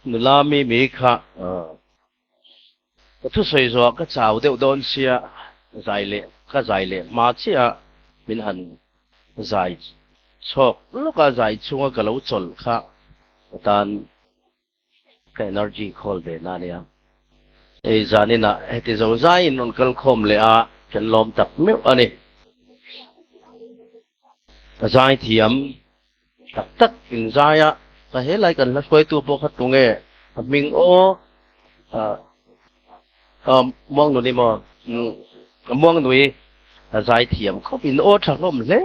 Nula mi mi kha ka thusawi zawh ka chau deuh dawn sia zai leh ka zai leh hma chiah a min han zai chhawk lawk a zai chhunga ka lo chawlh kha ka tan ka energy khawl ve na ania. Hei zaninah heti zo zaiin rawn kal khawm leh a kan lawm tak meuh a ni. Ka zai thiam tak tak in zai a, ka helai kan hla hruaitu pawh kha tunge a hming aw ah Muangnuni maw Muangnui a zai thiam khawp in aw tha hlawm hle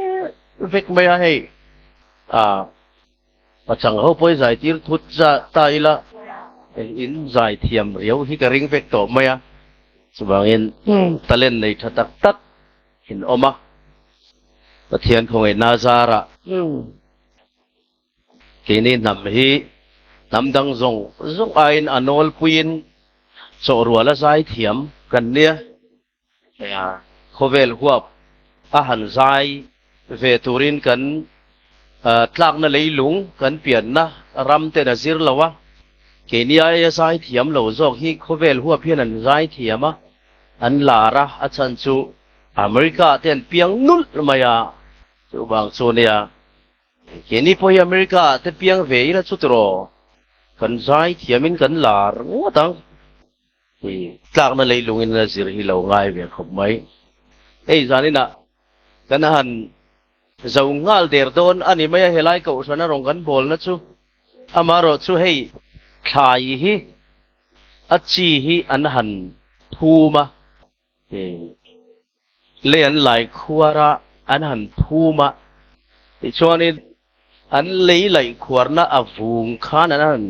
vek mai a hei ah Pachang ho pawh i zai tir thut ta ila in zai thiam riau hi ka ring vek tawh mai a, chuvangin talent nei tha tak tak in awm a, Pathian khawngaihna zarah keini hnam hi hnam dang zawng zawng aiin a nawlpuiin chawhrual a zai thiam kan nia. Khawvel huap a han zai ve turin kan tlakna leilung kan pianna ram ten a zir lo a, keini aia zai thiam lo zawk hi khawvel huap hian an zai thiam a, an lar a, a chhan chu America ah te an piang nulh mai a, chuvang chu nia keini pawh hi America ah te piang ve ila chu tiraw kan zai thiamin kan lar ngawt ang. Hi tlakna leilungin a zir hi lo ngai ve khawp mai. Hei zaninah kan han zo nghal der dawn a ni mai a, helai kohhrana rawn kan bawlna chu. Amaherawh chu hei thlai hi a chi hi an han phum a. Lei an lai khuar a, an han phum a, tichuanin an lei laih khuarna a vung khan an han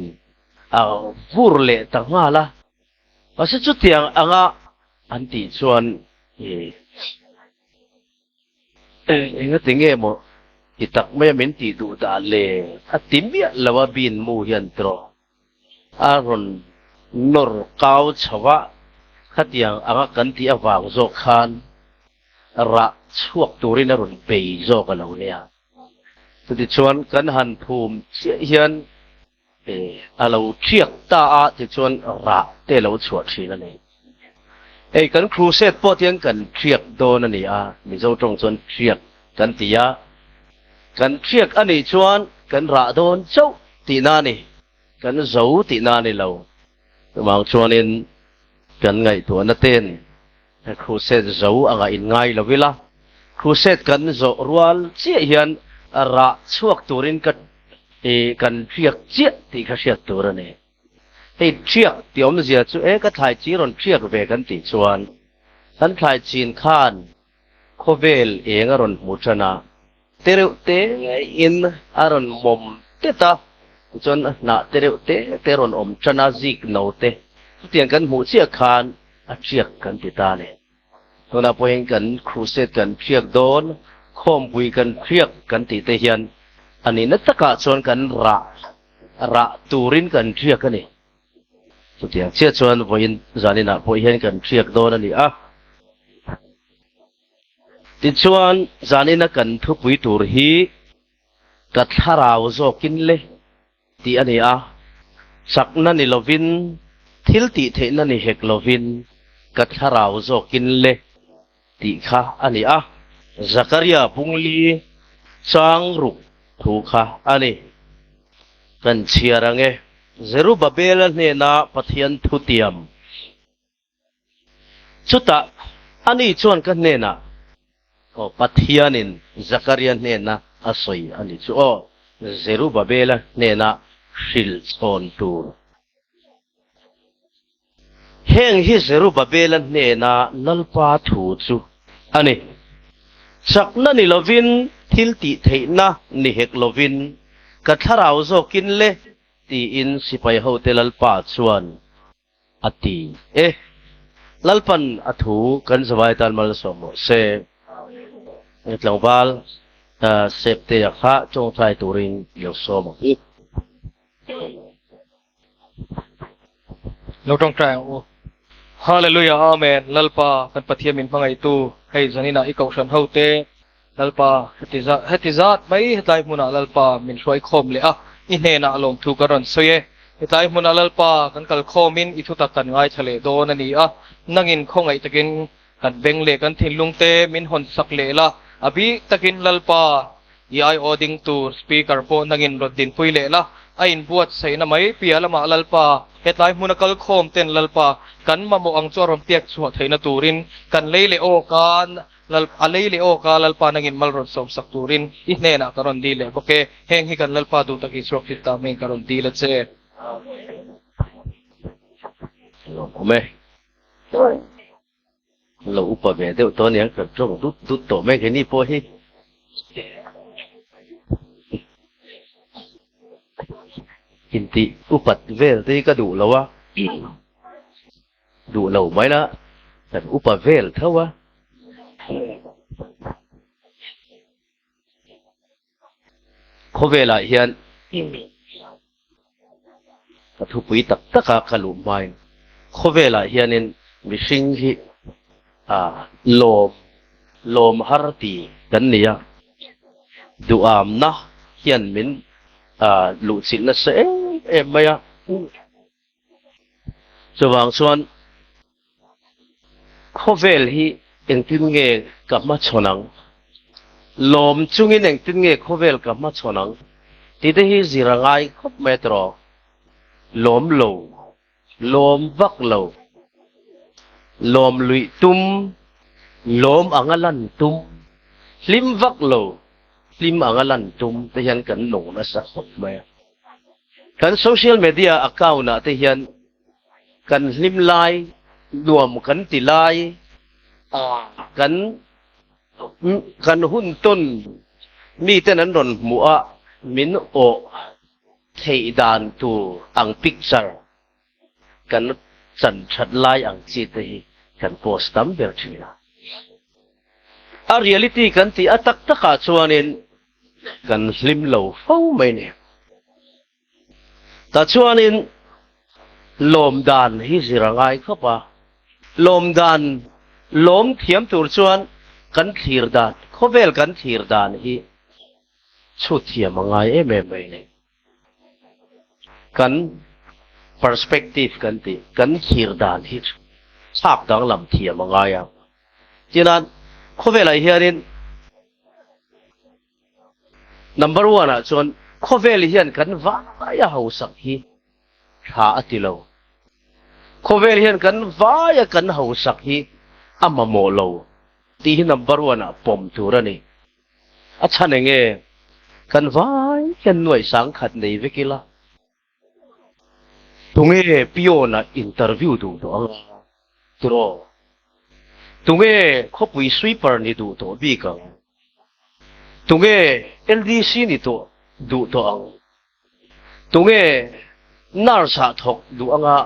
vur leh ta nghal a. Mahse chutiang anga an tih chuan Engati nge maw ti tak maia min tih duh dah le? A ti miah lo a bin mu hian tiraw a rawn nawr kau chho a, khatiang anga kan tih avang zawk khan rah chhuak turin a rawn bei zawk a lo nia. Chutichuan kan han phum chiah hian A lo ṭhiak ta a tichuan rah te a lo chhuah ṭhin a ni. Hei kan crusade pawh tiang kan ṭhiak dawn a ni a, Mizo ṭawng chuan ṭhiak kan ti a. Kan ṭhiak a nih chuan kan rah dawn chauh tihna a ni, kan zo tihna a ni lo. Chuvang chuanin kan ngaihtuahna ten crusade zo anga inngai lo ila, crusade kan zawh rual chiah hian rah chhuak turin ka kan ṭhiak chiah tih kha hriat tur a ni. Hei ṭhiak tih awmzia chu e ka thlai chi rawn ṭhiak ve kan tih chuan kan thlai chin khan khawvel eng a rawn hmu ṭan a, te reuh te in a rawn mawm tet a, tichuan a hnah te reuh te te rawn awm ṭan a, zik no te chutiang kan hmuh chiah khan a ṭhiak kan ti ta a ni. Tunah pawhin kan crusade kan ṭhiak dawn, khawmpui kan ṭhiak kan tih te hian a nihna takah chuan kan rah rah turin kan ṭhiak a ni. Chutiang chiah chuan vawiin zaninah pawh hian kan ṭhiak dawn a ni a. Tichuan zanina kan thupui tur hi ka thlarau zawkin le tih a ni a, chakna ni lovin, thil tih theihna ni hek lovin ka thlarau zawkin le tih kha a ni a. Zakaria Pungli chang ruk thu kha a ni. Kan chhiar ang e. Zerubabela hnena Pathian thutiam. Chutah ani chuan ka hnenah, Aw, Pathianin Zakaria hnena a sawi a ni chu aw, Zerubabela hnena hrilh chhawn tur. Heng hi Zerubabela hnena Lalpa thu chu a ni. Chakna ni lovin, thil tih theihna ni hek lovin, ka thlarau zawkin le, tiin sipai hote Lalpa chuan A ti e. Lalpan a thu kan zavai tan malsawm rawh se. Tlangval Septea kha tawngtai turin lo sawm ang u. Lo tawngtai ang u. Hallelujah Amen Lalpa kan Pathian min hmangaihtu hei zaninah i kohhran ho te Lalpa heti zat heti zat mai hetlai hmunah Lalpa min hruai khawm leh a i hnenah lawmthu ka rawn sawi e. Hetlai hmuna Lalpa kan kal khawmin i thutak kan ngaithla leh dawn a ni a, nangin khawngaih takin kan beng leh kan thinlung te min hawn sak leh la, a bik takin Lalpa i aiawh ding tur Speaker pawh nangin rawn dinpui leh la, a inbuatsaihna mai piah lamah Lalpa hetlai hmuna kal khawm ten Lalpa kan mamawh ang chu a rawn pek chhuah theihna turin kan lei leh awka Lal, a lei leh awk a, Lalpa nangin mal rawn sawm sak turin i hnenah ka rawn dil leh bawk e. Heng hi kan Lalpa duh tak Isua Krista hming ka rawn dil a che. Lawm awm e. Lo upa ve deuh tawh aniang kan tawng dut dut tawh mai keini pawh hi. Intih upat vel te hi ka duh lo a. Duh lo mai la, kan upa vel tho a. Khawvelah hian ka thupui tak tak a ka luh hmain khawvelah hianin mihring hi a lawm lawm har ti kan ni a, duhamna hian min luhchilh nasa em em mai a. Chuvang chuan khawvel hi engtin nge ka hmachhawn ang? Lawm chungin engtin nge khawvel ka hmachhawn ang? Tih te hi zir a ngai khawp mai a tiraw? Lawm lo, lawm vak lo, lawm luih tum, lawm anga lan tum, hlim vak lo, hlim anga lan tum te hian kan nung nasa khawp mai a. Kan social media account ah te hian kan hlim lai, nuam kan ti lai, kan kan hun tawn mi ten an rawn hmuh a min awh theih dan tur ang picture kan chan that lai ang chi te hi kan post tam ber thin a. A reality kan tih a tak tak ah chuanin Kan hlim lo fo mai ni. Tah chuanin lawm dan hi zir a ngai khawp a. Lawm dan lawm thiam tur chuan kan thlir dan, khawvel kan thlir dan hi chhut thiam a ngai em em mai ni. Kan perspective kan tih, kan thlir dan hi chhak danglam thiam a ngai a. Tinan khawvelah hianin Number one ah chuan khawvel hian kan vaia hausak hi tha a ti lo. Khawvel hian kan vaia kan hausak hi a mamawh lo tih hi number one ah pawm tur a ni. A chhan enge kan vai hian nuaih sangkhat nei vek ila. Tunge peon ah interview duh tawh ang a? Tiraw? Tunge khawpui sweeper ni duh tawh bik ang? Tunge LDC ni tawh duh tawh ang? Tunge nurse ah thawk duh anga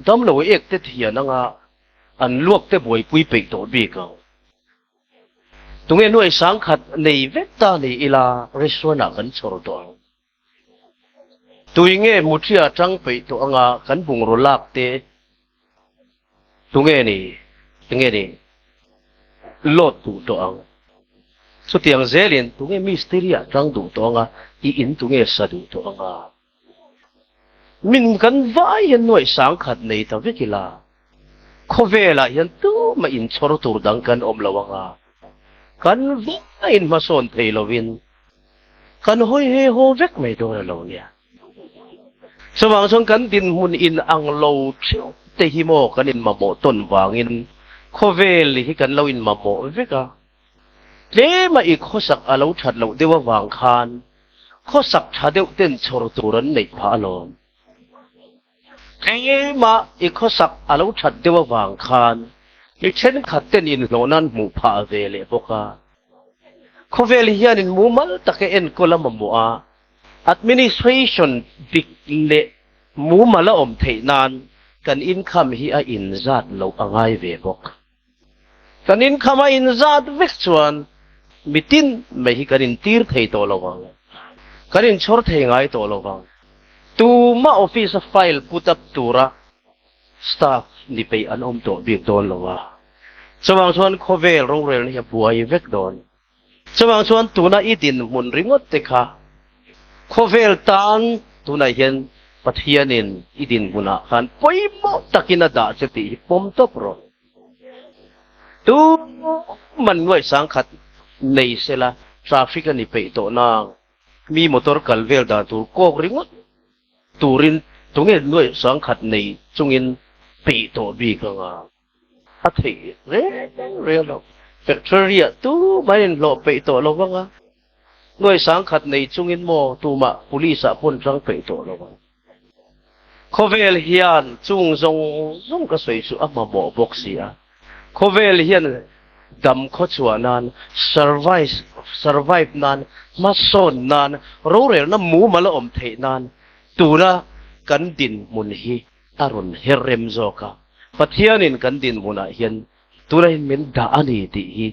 damlo ek te thian anga an luak te buaipui peih tawh bik ang? Tunge nuai sangkhat nei vek ta ni ila restaurant ah kan chhawr tawh ang? Tui nge Muthia tang peih tawh anga kan bungraw lak te tunge ni tunge ni load duh tawh ang. Chutiang zelin tunge mistiri ah tang duh tawh anga i in tunge sa duh tawh anga. Min kan vai hian nuaih sangkhat nei ta vek ila khawvelah hian tumah inchhawr tur dang kan awm lo anga kan vaiin hmasawn thei lovin Kan hawi he haw vek mai dawn a lo nia. Chuvang chuan kan dinhmun in ang lo theuh te hi maw kan inmamawh tawn vangin khawvel hi kan lo inmamawh vek a. Tlema i khawsak a lo that loh deuh avang khan khawsak tha deuh ten chhawr tur an neih phah alawm. Tlema i khawsak a lo that deuh avang khan mi thenkhat ten inhlawh nan hmuh phah ve leh bawk a. Khawvel hianin mumal taka enkawl a mamawh a, administration dik leh mumal a awm theih nan kan income hi a inzat loh a ngai ve bawk. Kan income a inzat vek chuan mitin mai hi kan intir thei tawh lo ang, kan inchhawr thei ngai tawh lo vang. Tuma office a file put up tura Staff ni peih an awm tawh bik dawn lo a, chuvang chuan khawvel rorelna hi a buai vek dawn. Chuvang chuan tuna i dinhmun ringawt te kha khawvel tan tunah hian Pathianin i dinhmunah khan pawimawh takin a dah che tih hi pawm tawp rawh. Tu man nuaih sangkhat nei sela traffic a ni peih tawh nang. Mi motor kal vel dan tur kawk ringawt turin tunge nuaih sangkhat nei chungin peih tawh bik anga a theih reng reng lo. Factory-ah tumah inhlawh peih tawh lo vang a, nuaih sangkhat nei chungin maw tumah police-ah pawn tang peih tawh lo vang. Khawvel hian chung zawng zawng ka sawi chu a mamawh bawk si a. Khawvel hian dam khawchhuah nan, survive survive nan, hmasawn nan, rorelna mumal a awm theih nan tuna kan dinhmun hi a rawn her rem zawk a. Pathianin kan dinhmunah hian tuna hian min dah a ni tih hi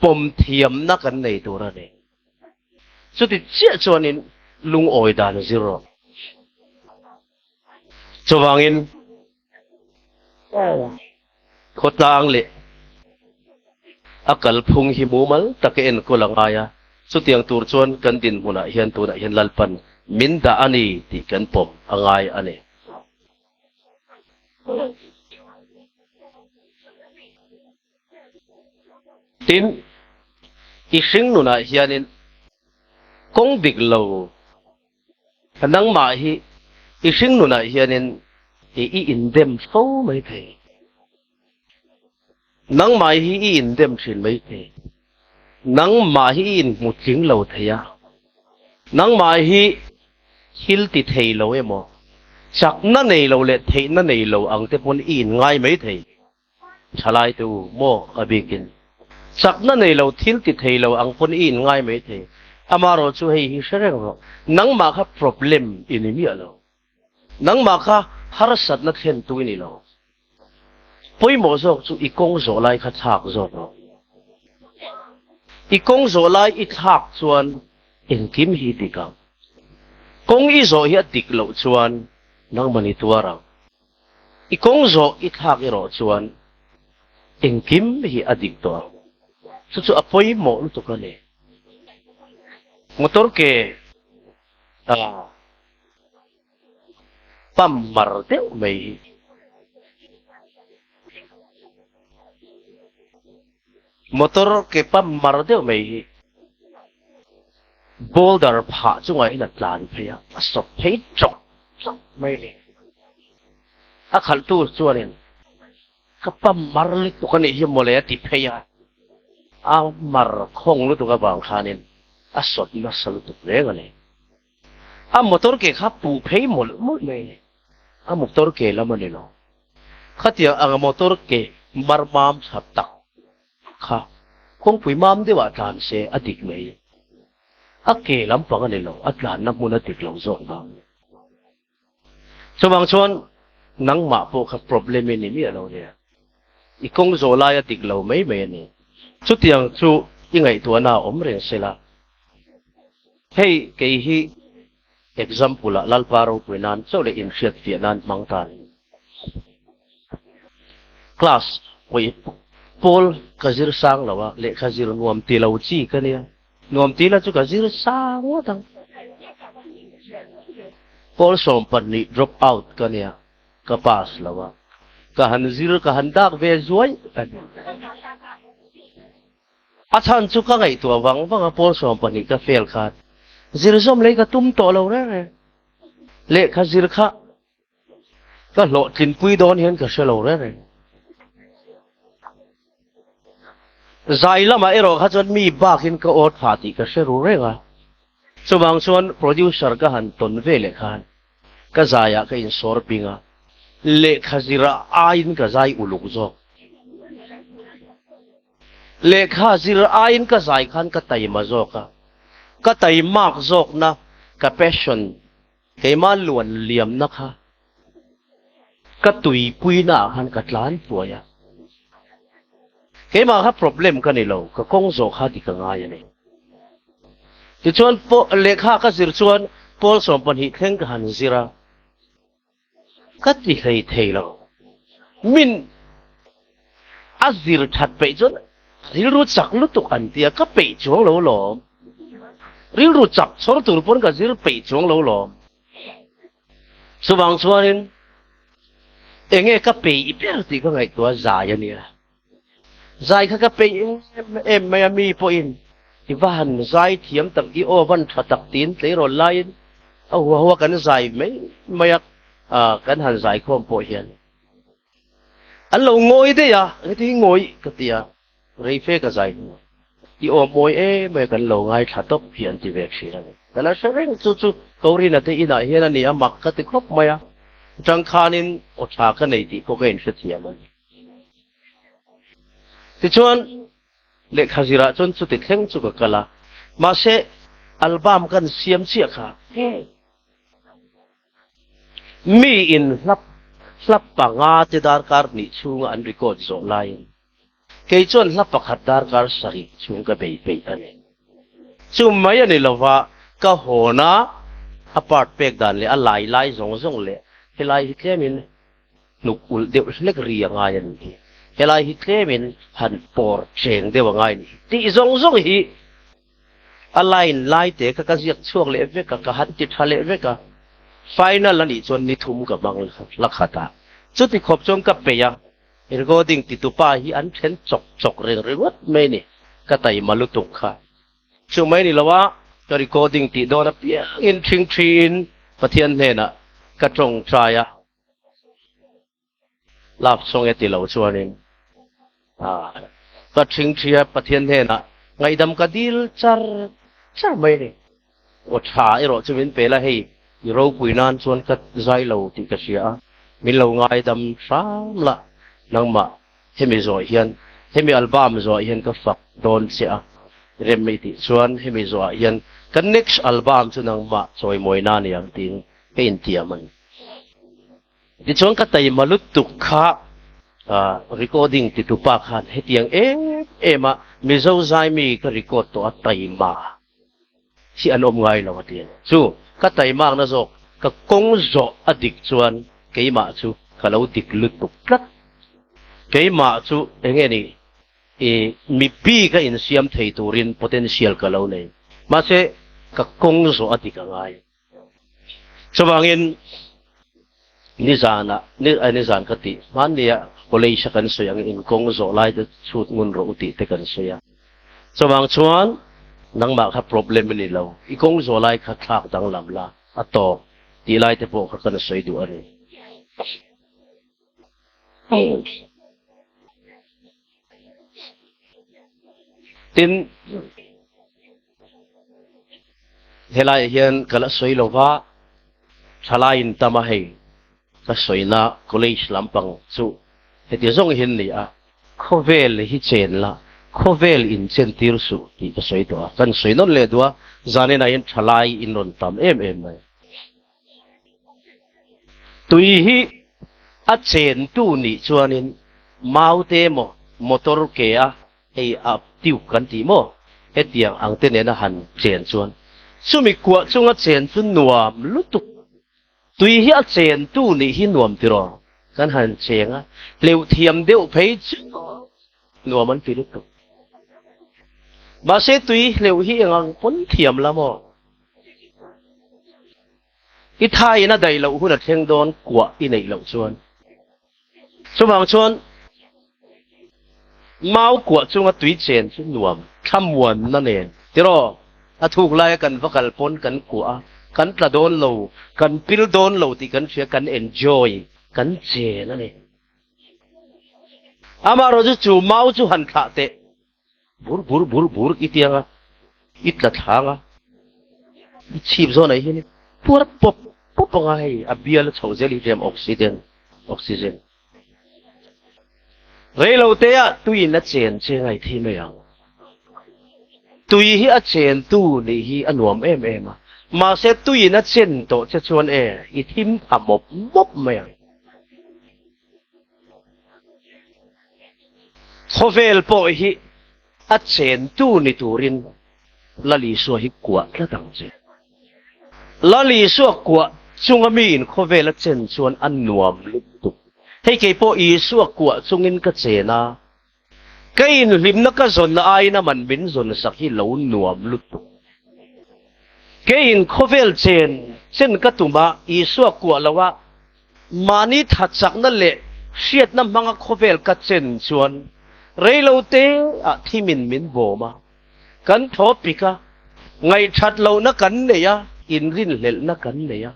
pawm thiamna kan nei tur a ni. Chuti chiah chuanin lungawi dan a zir rawh. Chuvangin khawtlang leh a kalphung hi mumal taka enkawl a ngai a, chutiang tur chuan kan dinhmunah hian tunah hian Lalpan min dah a ni tih kan pawm a ngai a ni. Tin, i hring nunah hianin kawng dik lo nangmah hi i hring nunah hianin i i indem fo mai thei. Nangmah hi i indem thin mai thei. Nangmah hi i inhmu tling lo thei a. Nangmah hi thil ti thei lo emaw, chakna nei lo leh theihna nei lo ang te pawn i inngai mai thei. Thalai te u maw a bikin chakna nei lo thil ti thei lo ang pawn i in ngai mai thei. Amarawh chu hei hi hre reng rawh. Nangmah kha problem i ni miah lo. Nangmah kha harsatna thlen tu i ni lo. Pawimawh zawk chu i kawng zawh lai kha thlak zawk rawh. I kawng zawh lai i thlak chuan engkim hi dik ang. Kawng i zawh hi a dik loh chuan nangmah ni tuar ang. I kawng zawh i thlak erawh chuan engkim hi a dik tawh ang. Chu chu a pawimawh lutuk a ni. Motor ke a pump mar deuh mai hi. Motor ke pump mar deuh mai hi boulder phah chungah hian a tlan phei a, a sawp phei chawk chawk mai a ni. A khalhtu chuanin ka pump mar lutuk a nih hi mawle a ti phei a, a mar khawng lutuk avang khanin a sawt nasa lutuk reng a ni. A motor ke kha puh phei mawlh mawlh mai a ni. A motor ke lam a ni lo. Khatiang anga motor ke mar mam tha tak kha kawngpui mam deuhah tlan se a dik mai. A ke lampang a ni lo, a tlanna hmun a dik lo zawk vang. Chuvang chuan nangmah pawh kha problem i ni miah lo nia. I kawng zawh lai a dik lo mai mai a ni. Chutiang chu i ngaihtuahna a awm reng sela. Hei kei hi example ah Lalpa ropui nan chauh leh inhriatfiah nan hmang ta a ni. Class pawih pawl ka zir sang lo a, lehkha zir nuam ti lo chi ka nia. Nuam ti la chu ka zir sang ngawt ang. Pawl 12 drop out ka nia, ka pass lo a. Ka han zir ka han dak ve zuai a ni. A chhan chu ka ngaihtuah vang vang a, pawl 12 ka fail khan zir zawm lei ka tum tawh lo reng reng. Lehkha zir kha Ka hlawhtlinpui dawn hian ka hre lo reng reng. Zai lamah erawh kha chuan mi bakin ka aw tha tih ka hre ru reng a. Chuvang chuan producer ka han tawn ve leh khan ka zaiah ka insawr bing a, lehkha zira aiin ka zai uluk zawk. Lehkha zir aiin ka zai khan ka taima zawk a, ka taimak zawkna ka passion Keimah luan liamna kha ka tuipuina ah khan ka tlan hnuai a. Keimah kha problem ka ni lo, ka kawng zawh kha dik a ngai a ni. Tichuan lehkha ka zir chuan pawl 12 thleng ka han zir a, ka ti hlei thei lo. Min a zir that peih chuan rilru chak lutuk an ti a, ka peih chuang lo lawm. Rilru chak chhawr tur pawn ka zir peih chuang lo lawm. Chuvang chuanin enge ka peih ber tih ka ngaihtuah zai a nia. Zai kha ka peih em em mai a, mi pawhin i va han zai thiam tak, i aw van tha tak tiin tleirawl laiin a hua hua kan zai mai mai a, kan han zai khawm pawh hian an lo ngawi daih a, heti hi ngawi ka ti a, rei fe ka zai hnu i aw mawi em mai kan lo ngaithla tawp hi an ti ve thin a ni. Ka la hre reng chu chu Korina te inah hian a ni a, mak ka ti khawp mai a, tangkhanin aw tha ka nei tih pawh ka inhrethiam a ni. Tichuan, lehkha zirah chuan chuti thleng chu ka kal a, mahse album kan siam chiah kha mi in hlap hlap panga te darkar hnih chhunga an record zawh laiin kei chuan hla pakhat darkar sarih chhung ka bei peih a ni. Chu mai a ni lova, ka hawna a part pek dan leh a lai lai zawng zawng leh helai hi tlemin Hnuk ulh deuh hlek ri a ngai a nih hi. Helai hi tlemin han pawr cheng deuh a ngai a nih hi. Tih zawng zawng hi a line lai te kha ka ziak chhuak leh vek a, ka han ti tha leh vek a. Final a nih chuan ni thum ka hmang la khat a. Chuti khawp chuan ka peih a, recording titupa hi an then chawk chawk reng ringawt mai a ni. Ka taima lutuk kha. Chu mai ni lo a, ka recording tih dawn apiangin ṭhing ṭhiin Pathian hnenah ka tawngtai a. Love song e ti lo chuanin ka ṭhingṭhia Pathian hnenah ngaihdam ka dil char char mai a ni. Aw ṭha erawh chu min pe la, hei i ropui nan chuan ka zai lo tih ka hria a, min lo ngaidam hram la, nangmah hemi zawh hian hemi album zawh hian ka fak dawn che a, rem i tih chuan hemi zawhah hian ka next album chu nangmah chawimawi na ni ang tiin ka intiam a ni. Tichuan ka taima lutuk kha recording titupa khan hetiang em em a Mizo zaimi ka record tawh a taima hi an awm ngai lo a ti a ni. Chu ka taimakna zawk ka kawng zawh a dik chuan keimah chu ka lo dik lutuk tlat. Keimah chu enge ni i mi bik a insiam thei turin potential ka lo nei. Mahse ka kawng zawh a dik a ngai. Chuvangin nizanah, nizan ka tih hmannia college a kan sawi ang in kawng zawh lai te chhut ngun rawh u tih te kan sawi a. Chuvang chuan nangmah kha problem i ni lo, i kawng zawh lai kha thlak danglam la a tawk tih lai te pawh kha kan sawi duh a ni. Tin, helaiah hian ka la sawi lo va, thalaiin tam a hei ka sawina college lampang chu heti zawng hian ni a, khawvel hi chen la, khawvel in chen tir suh tih ka sawi tawh a, kan sawi nawn leh duh a, zaninah hian thalai in rawn tam em em mai. Tui hi a chentu nih chuanin maute emaw motor ke a hei a tube kan tih maw hetiang ang te nena han chen chuan chumi kuah chunga chen chu nuam lutuk. Tui hi a chentu nih hi nuam tiraw kan han cheng a, hleuh thiam deuh phei chu nuam an ti lutuk. Mahse tui hleuh hi engang pawn thiam la maw? I thaiin a daih loh hun a thleng dawn kuah i neih loh chuan. Chuvang chuan mau kuah chunga tui chen chu nuam thlamuanna nen tiraw a thuk laia kan va kal pawn kan kuah a, kan tla dawn lo, kan pil dawn lo tih kan hria, kan enjoy, kan chen a ni. Amaherawhchu chu mau chu han thlah teh. Bur bur bur bur i tiang a, i tla thlang a, i chhip zawn ah hian i puar pawp pawp ang a, hei a bial a chhoh zel hi tlem oxygen oxygen rei lo te ah tui in a chen che ngai thei mai ang. Tui hi a chen tu nih hi a nuam em em a, mahse tui in a chen tawh che chuan e i thim tha mawp mawp mai ang. Khawvel pawh hi a chentu ni turin Lal Isua hi kuah tlat ang che. Lal Isua kuah chunga miin khawvel a chen chuan a nuam lutuk. Hei kei pawh Isua kuah chungin ka chen a, ka inhlimna ka zawn aiin aman min zawn sak hi lo nuam lutuk. Keiin khawvel chen chen ka tum a, Isua kuah lo a, mahni thatchakna leh hriatna hmanga khawvel ka chen chuan reilote ah thimin min bawm a, kan thaw pik a, ngaihthat lohna kan nei a, inrinhlelhna kan nei a,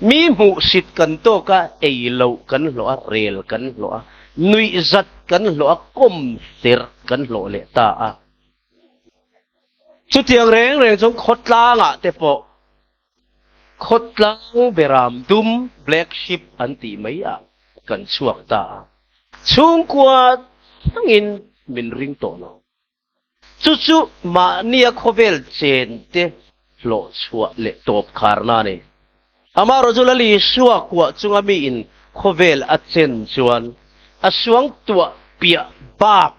mi hmuhsit kan tawk a, ei loh kan hlawh a, rel kan hlawh a, nuihzat kan hlawh a, kawm serh kan hlawh leh ta a. Chutiang reng reng chuan khawtlangah te pawh khawtlang beram dum, black sheep, an tih mai ah kan chhuak ta a, chhungkua thlangin min ring tawh lo. Chu chu mahnia khawvel chen te hlawh chhuah leh tawp kharna a ni. Amaherawhchu Lal Isua kuah chunga miin khawvel a chen chuan a suangtuah piah bak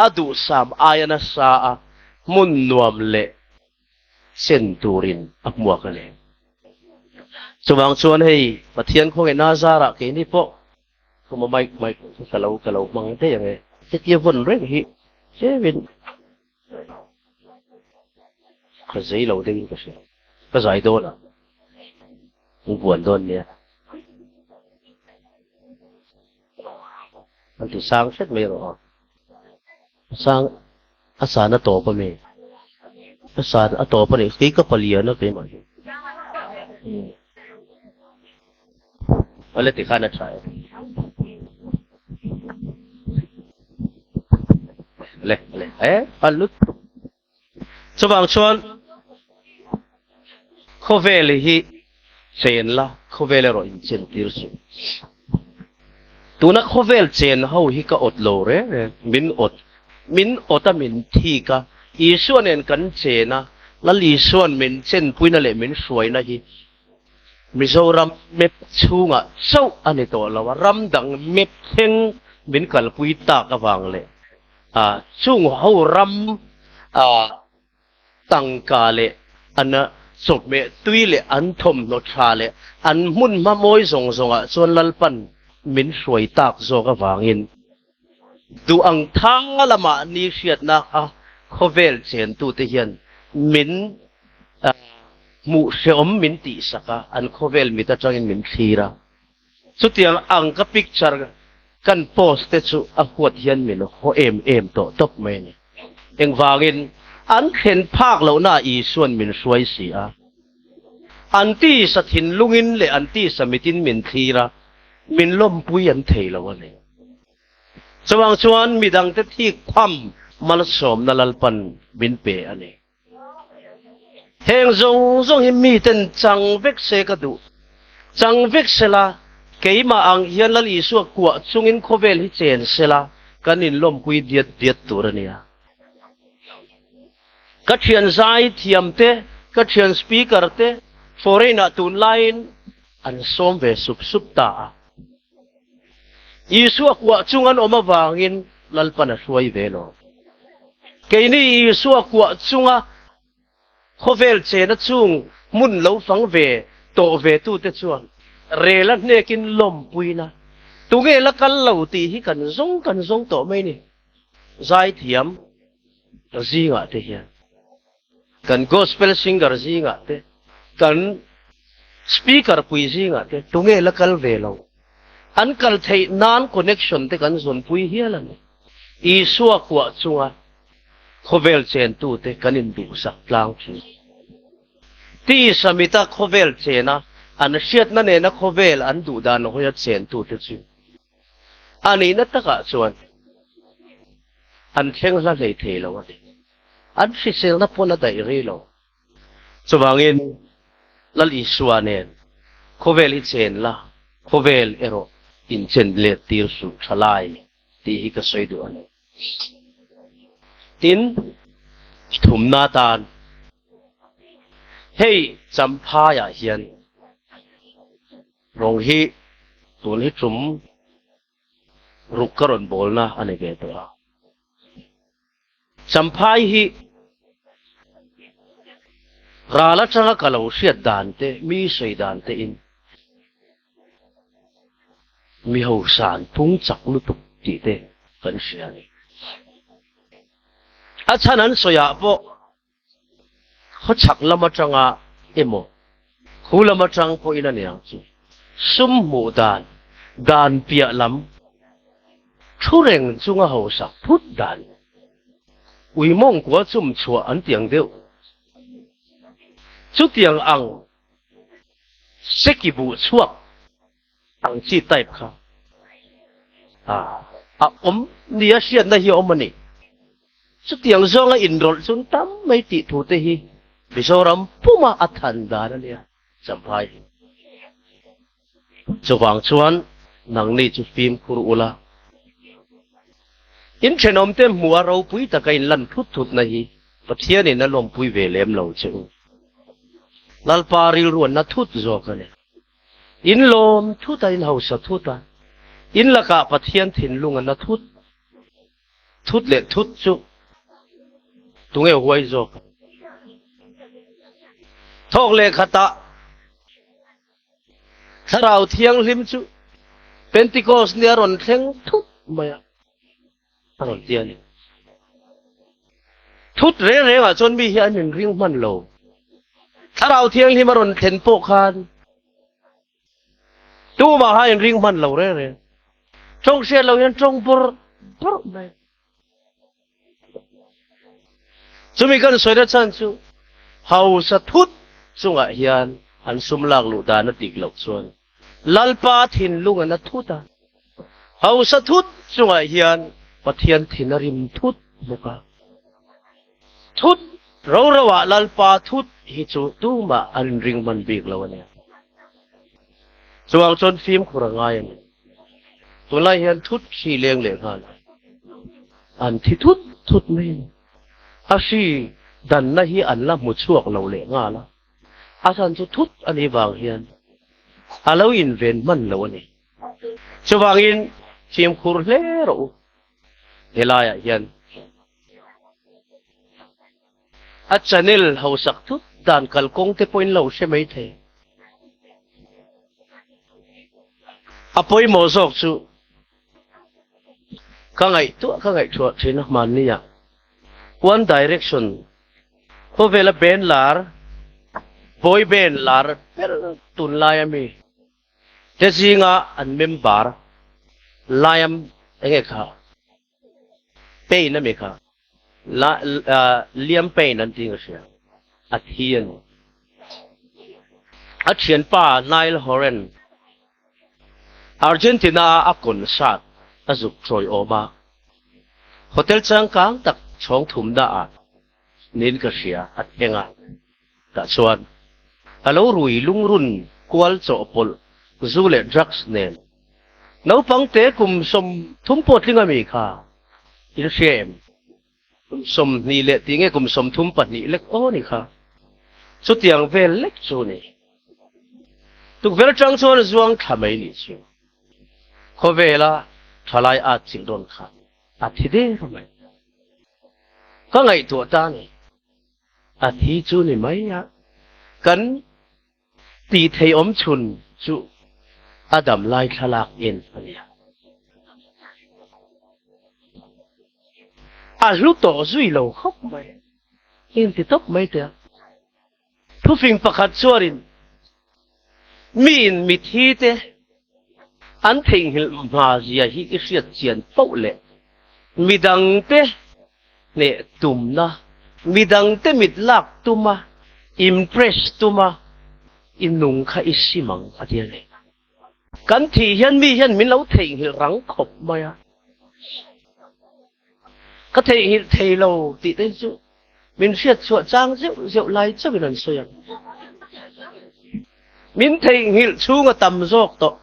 a duhsam aia nasa a hmun nuam leh chen turin a hmuak a ni. Chuvang chuan hei Pathian khawngaihna zarah keini pawh Khuma mic mic ka lo ka lo hmang daih ang e. Hetia vawn reng hi tleuhin ka zei lo deuhin ka hria. Ka zai dawn a, u buan dawn nia. An ti sang hret mai rawh aw. A sang a san a tawp a mi. A san a tawp a nih kei ka palian a keimah hi. Awle tikhan a tha e. Le le e a lut chuvang chuan khawvel hi chen la khawvel erawh in chen tir suh tuna khawvel chen ho hi ka awt lo reng reng min awt min awt a min thik a Isua nen kan chen a Lal Isuan min chenpuina leh min hruaina hi Mizoram map chhungah chauh a ni tawh lo a, ram dang map thleng min kalpui tak avang leh chung ho ram tangka leh an chawhmeh tui leh an thawmhnaw tha leh an hmun hma mawi zawng zawngah chuan Lalpan min hruai tak zawk avangin duh ang thang lamah ni hriatna a khawvel chentute hian min hmuh hreawm min tihsak a, an khawvel mit atangin min thlir a. Chutiang ang ka picture kan post te chu a huat hian min haw em em tawh tawp mai a ni. Engvangin an thlen phak lohna ah Isuan min hruai si a. An tisa thinlungin leh an tisa mitin min thlir a, min lawmpui an thei lo a ni. Chuvang chuan midangte thik tham malsawmna Lalpan min pe a ni. Heng zawng zawng hi miten chang vek se ka duh. Chang vek sela, keimah ang hian Lal Isua kuah chungin khawvel hi chen sela, kan inlawmpui diat diat tur a nia. Ka thian zai thiam te, ka thian speaker te foreign ah tunlaiin an sawm ve sup sup ta a. Isua kuah chung an awm avangin Lalpan a hruai ve lo. Keini Isua kuah chunga khawvel chena chung hmun lo fang ve tawh ve tute chuan rel a hnekin lawmpuina tunge la kal lo tih hi kan zawng kan zawng tawh mai ni. Zaithiam zingah te hian kan gospel singer zingah te kan speaker pui zingah te tunge la kal ve lo. An kal theih nan connection te kan zawnpui hial a ni. Isua kuah chunga khawvel chentute kan induhsak tlang thin. Tisa mita khawvel chena an hriatna nena khawvel an duh dan hawia chentute chu a nihna takah chuan an thleng hla hlei thei lo a ni. An hriselna pawn a daih rei lo. Chuvangin Lal Isua nen khawvel hi chen la, khawvel erawh inchen let tir suh tha lai tih hi ka sawi duh a ni. Tin, thumna tan hei Champhaiah hian rawng hi tun hi tum ruk ka rawn bawlna a ni ve tawh a. Champhai hi ral atanga ka lo hriat dan te, mi sawi dan te in mi hosan phung chak lutuk tih te kan hria a ni. A chhan an sawi ah pawh. Khawchhak lam atanga emaw khu lam atang pawhin a niang chu sum hmuh dan, dan piah lam thu reng chunga hausak phut dan ui mawngkua chum chhuah an tiang deuh. Chutiang ang seki buh chhuak ang chi type kha a awm nia hriatna hi a awm a ni. Chutiang zawnga inrawlh chun tam mai tih thu te hi Mizoram puma a than dan a nia Champhai hi. Chuvang chuan nangni chu fimkhur ula, in thenawmte hmuh a ropui taka in lan thut thutna hi Pathianin a lawmpui ve lem lo che u. Lalpa rilruanna thut zawk a ni. In lawm thut a, in hausa thut a, in lakah Pathian thinlung a na thut thut leh thut chu tunge huai zawk a? Thawk leh khatah Thlarau Thianghlim chu Pentecost ni a rawn thleng thut mai a. A rawn ti a ni. Thut reng rengah chuan mi hi an inring hman lo. Thlarau Thianghlim a rawn thlen pawh khan tumah kha inring hman lo reng reng. Tawng hriat lo hian tawng bawrh bawrh mai. Chumi kan sawi na chhan chu hausa thut chungah hian an sum lak luh dan a dik loh chuan Lalpa thinlung an a thut a, hausa thut chungah hian Pathian thin a rim thut bawk a. Thut ro roah Lalpa thut hi chu tumah an inring hman bik lo a nia. Chuvang chuan fimkhur a ngai a ni. Tunlai hian thut hri leng leh nghal a, an thi thut thut mai a ni. A hri danna hi an la hmu chhuak lo leh nghal a. A chhan chu thut a nih vang hian a lo inven hman lo a ni. Chuvangin fimkhur hle rawh u. Helaiah hian a channel hausak thut dan kalkawng te pawhin lo hre mai thei. A pawimawh zawk chu ka ngaihtuah ka ngaihtuah thin a hmanniah One Direction Khawvela band lar, boy band lar ber tunlai a mi te zinga an member Liam enge kha Payne a mi kha Liam Payne an tih ka hria a thi a ni. A thianpa Niall Horan Argentina a concert a zuk chawi awm a, hotel changkang tak chhawng thumna ah Nin ka hria a thleng a, tah chuan a lo rui lungrun kual chawhpawlh zu leh drugs nen naupang te kum 30 pawh tling a mi kha in hria em? Kum 20 leh tih nge kum 32 lek aw ni kha chutiang vel lek chu ni. Tukverh atang chuan zuang thla mai ni chu khawvela thalai at chilh rawn kha a thi der mai. Ka ngaihtuah ta ni. A thi chu ni mai a, kan tih thei awm chhun chu a dam lai thlalak en a nia. A hlu tawh zui lo khawp mai. Heng ti tawp mai teh a. Thufing pakhat chuanin miin mithi te an theihnghilh hma zia hi i hriat chian poh leh midangte hneh tumna, midangte mit lak tuma impress tuma i nung kha i sim ang a ti a ni. Kan thih hian mi hian min lo theihnghilh rang khawp mai a. Ka theihnghilh thei lo tih te chu min hriat chhuah chang zeuh zeuh lai chauhin an sawi ang. Min theihnghilh chhung a tam zawk tawh.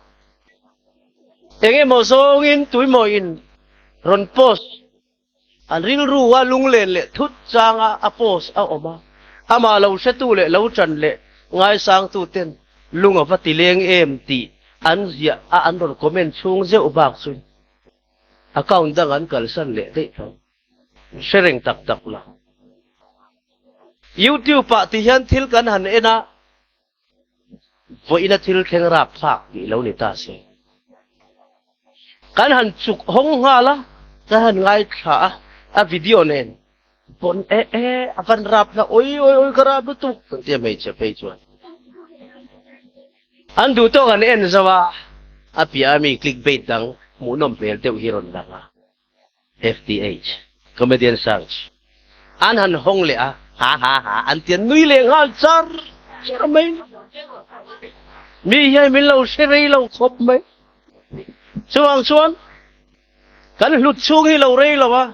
Eng emaw zawngin tuimawiin rawn post An rilru a lunglen leh thut changa a post a awm a, amah lo hretu leh lo ṭan leh ngaisangtu ten lung a va ti leng em tih an ziah a an rawn comment chhung zeuh bak chu account dang an kalsan leh daih tho. Hre reng tak tak la. YouTube ah ti hian thil kan han en a, Vawiina thil thleng rapthlak tih lo ni ta se. Kan han chuk hawng nghal a, kan han ngaithla a, a video nen. pawn e e a van rap na oi oi oi ka rap lutuk an tia hmeichhe phei chuan an duh tawk an en zo a, a piah ami click bait dang hmuhnawm hmel deuh hi rawn lang a. FTH, Comedian Search, an han hawng leh a, ha ha ha an ti a nui leh nghal char char mai. Mi hian min lo hre rei lo khawp mai. Chuvang chuan kan hlut chhung hi lo rei lo a,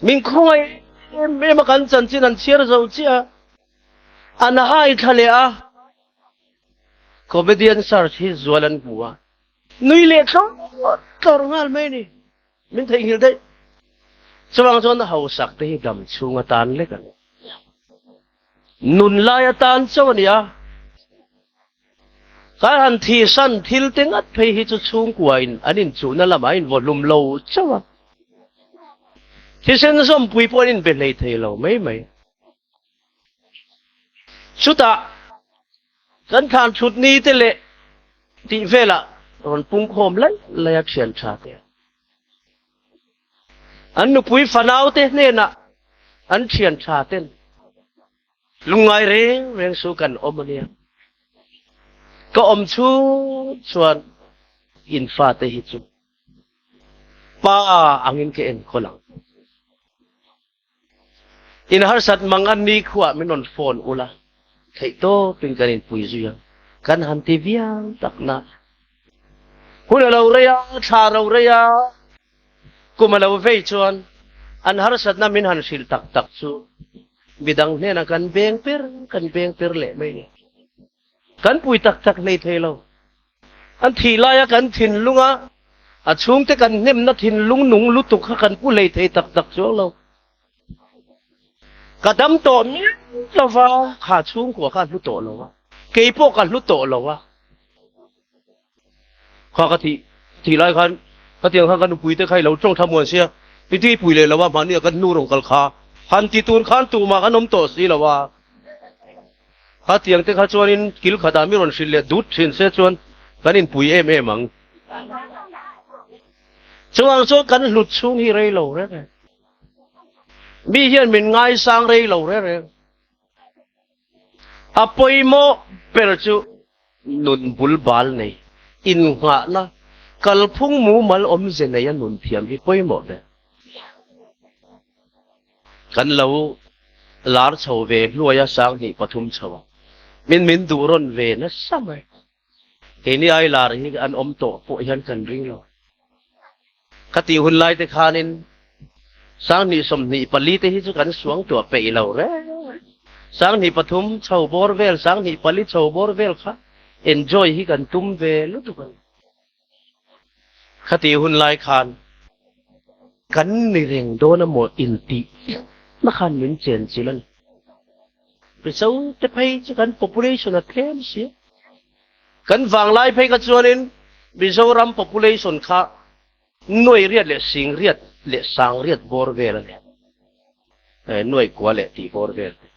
min khawngaih em em a kan chanchin an chhiar zo chiah a, an hai thla leh a, Comedian Search hi zual an hmu a. Nui leh tlawr tlawr nghal mai a ni. Min theihnghilh daih. Chuvang chuan hausak te hi dam chhung atan lek a ni. Nun lai atan chauh a ni a. Kan han thihsan thil te ngat phei hi chu chhungkuain an inchuhna lamah a invaw hlum lo chauh a. Thisen zawmpui pawh an inbe hlei thei lo mai mai. Chutah kan thlan thut ni te leh tih velah rawn pungkhawm laih laih a thian tha te an nupui fanau te hnenah an thian tha ten lungngai reng reng su kan awm a nia. Ka awm chhung chuan in fate hi chu pa angin ka enkawl ang. In harsat mang an ni khuah min rawn phone ula, theih tawpin kan inpui zui ang. Kan han ti viau tak na. Hun a lo rei a, thla a lo rei a, kum a lo vei chuan an harsatna min han hrilh tak tak chu midang hnenah kan beng per kan beng per leh mai ni. Kan pui tak tak hlei thei lo. An thih laia kan thinlunga a chhungte kan hnemna thinlung nung lutuk kha kan pu hlei thei tak tak chuang lo. Ka dam tawh miah lo va, kha chhungkua kha a hlu tawh lo a, kei pawh ka hlu tawh lo a. Kha ka thih thih lai khan khatiang khan ka nupui te kha i lo tawng tha muan sia, i ti pui leh lo a, mahni ah kan hnu rawn kal kha han ti tur khan tumah kan awm tawh si lo a. Khatiang te kha chuanin kil khatah mi rawn hrilh leh dut thin se chuan kan inpui em em ang. Chuvang chuan kan hlut chhung hi rei lo reng reng. Mi hian min ngaisang rei lo reng reng. A pawimawh ber chu nun bul bal nei, innghahna, kalphung mumal awmze neia nun thiam hi pawimawh ber. Kan lo lar chho ve hluai a 2003 chho a, min min duh rawn ve nasa mai. Keini ai lar hi an awm tawh pawh hian kan ring lo. Ka tih hun lai te khanin 2024 te hi chu kan suang tuah peih lo reng. 2003 chho bawr vel, 2004 chho bawr vel kha enjoy hi kan tum ve lutuk a ni. Khati hun lai khan kan ni reng dawn a maw intih na khan min chen chilh a ni. Mizo te phei chu kan population a tlem si a. Kan vanglai phei kha chuanin Mizoram population kha nuai riat leh sing riat leh sang riat bawr vel a ni. Nuai kua leh tih bawr vel te.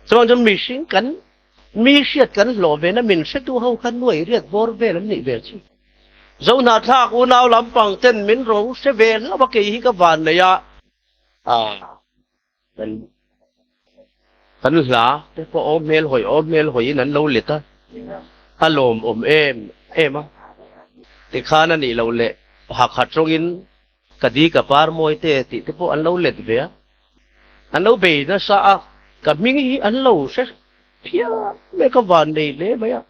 Chuan chuan mihring kan mi hriat kan hlawh ve na min hretu ho kha nuai riat bawr vel an nih ve chu. Zohnahthlak unau lampang ten min ro hre ve hlauh a kei hi ka van nei a. Kan kan hla te pawh awm hmel hawi awm hmel hawiin an lo let a, a lawmawm em em a. Tikhan a nih loh leh hakhat tawngin ka di ka par mawi te tih te pawh an lo let ve a, an lo bei nasa a, ka hming hi an lo hre phian mai ka van nei hle mai a.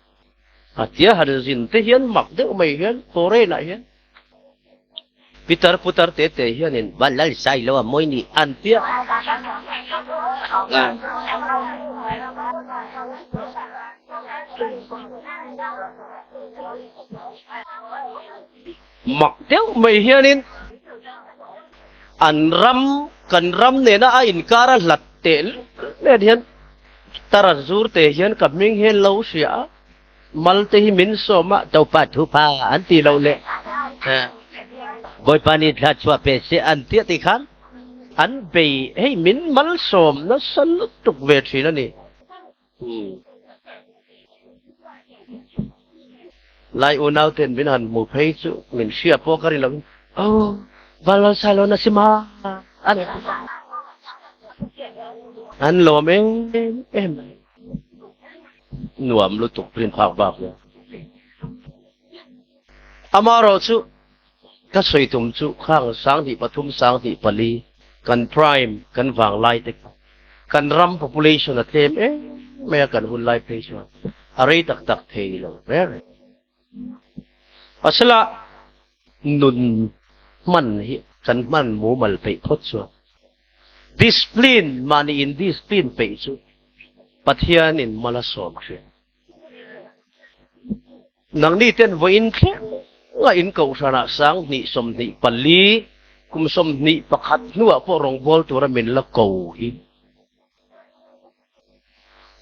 A tia han zin te hian mak deuh mai hian foreign ah hian Pitar putar te te hianin va lal sai lo a mawi ni an tia. Mak deuh mai hianin an ram kan ram nena a inkar a hlat teh let hian tara zur te hian ka hming hian lo hria a. Mal te hi min sawm a, Topa thupa an ti lo leh Bawipa nih thla chhuah pe se an tia ti khan an bei hei min mal sawm nasa lutuk ve thin a ni. Lai unau ten min han hmu phei chu min hria pawh ka ri lo in, Oh! Vanlalsailo na si ma an an lawm em em mai. Nuam lutuk rin phak bak lo. Amarawh chu ka sawi tum chu khang 2003 2004 kan prime kan vanglai te kha kan ram population a tlem em mai a kan hun lai phei chuan a rei tak tak thei lo reng reng. Mahsela nun hman hi kan hman mumal peih phawt chuan discipline mahni in discipline peih chu Pathianin mal a sawm thin. Nangni ten vawiin thleng a in kohhranah 2024 kum 21 hnuah pawh rawngbâwl tura min la ko hi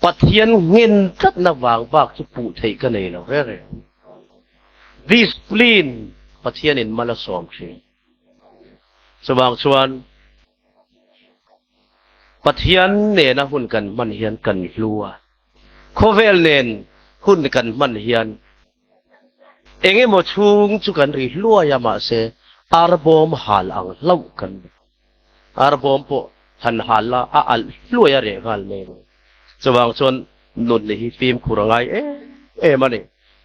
Pathian nghen tlatna vang bak chu puh theih ka nei lo reng reng. Discipline Pathianin mal a sawm thin. Chuvang chuan Pathian nena hun kan hman hian kan hlu a, khawvel nen hun kan hman hian eng emaw chhung chu kan ri hluai a, mahse arbawm hal ang hlauh kan ni. Arbawm pawh han hal la a alh hluai a reh nghal mai mai. Chuvang chuan nun hi fimkhur a ngai em em a ni.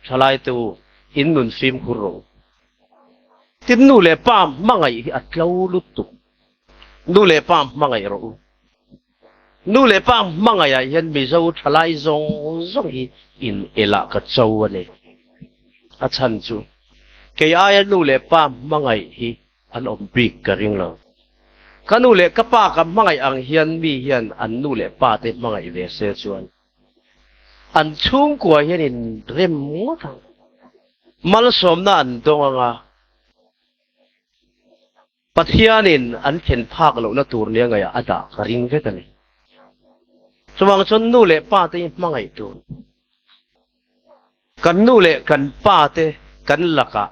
Thalaitu in nun fimkhur rawh u. Tin nu leh pa hmangaih hi a tlo lutuk. Nu leh pa hmangaih rawh u. Nu leh pa hmangaih ah hian Mizo thalai zawng zawng hi in elah ka cho a ni. A chhan chu kei aia nu leh pa hmangaih hi an awm bik ka ring lo. Ka nu leh ka pa ka hmangaih ang hian mi hian an nu leh pa te hmangaih ve se chuan an chhungkua hian in rem ngawt ang. Malsawmna an dawng ang a, Pathianin an thlen phak lohna tur nia ngaihah a dah ka ring vek a ni. Chuvang chuan nu leh pa te hi hmangaih tur. Kan nu leh kan pa te kan lakah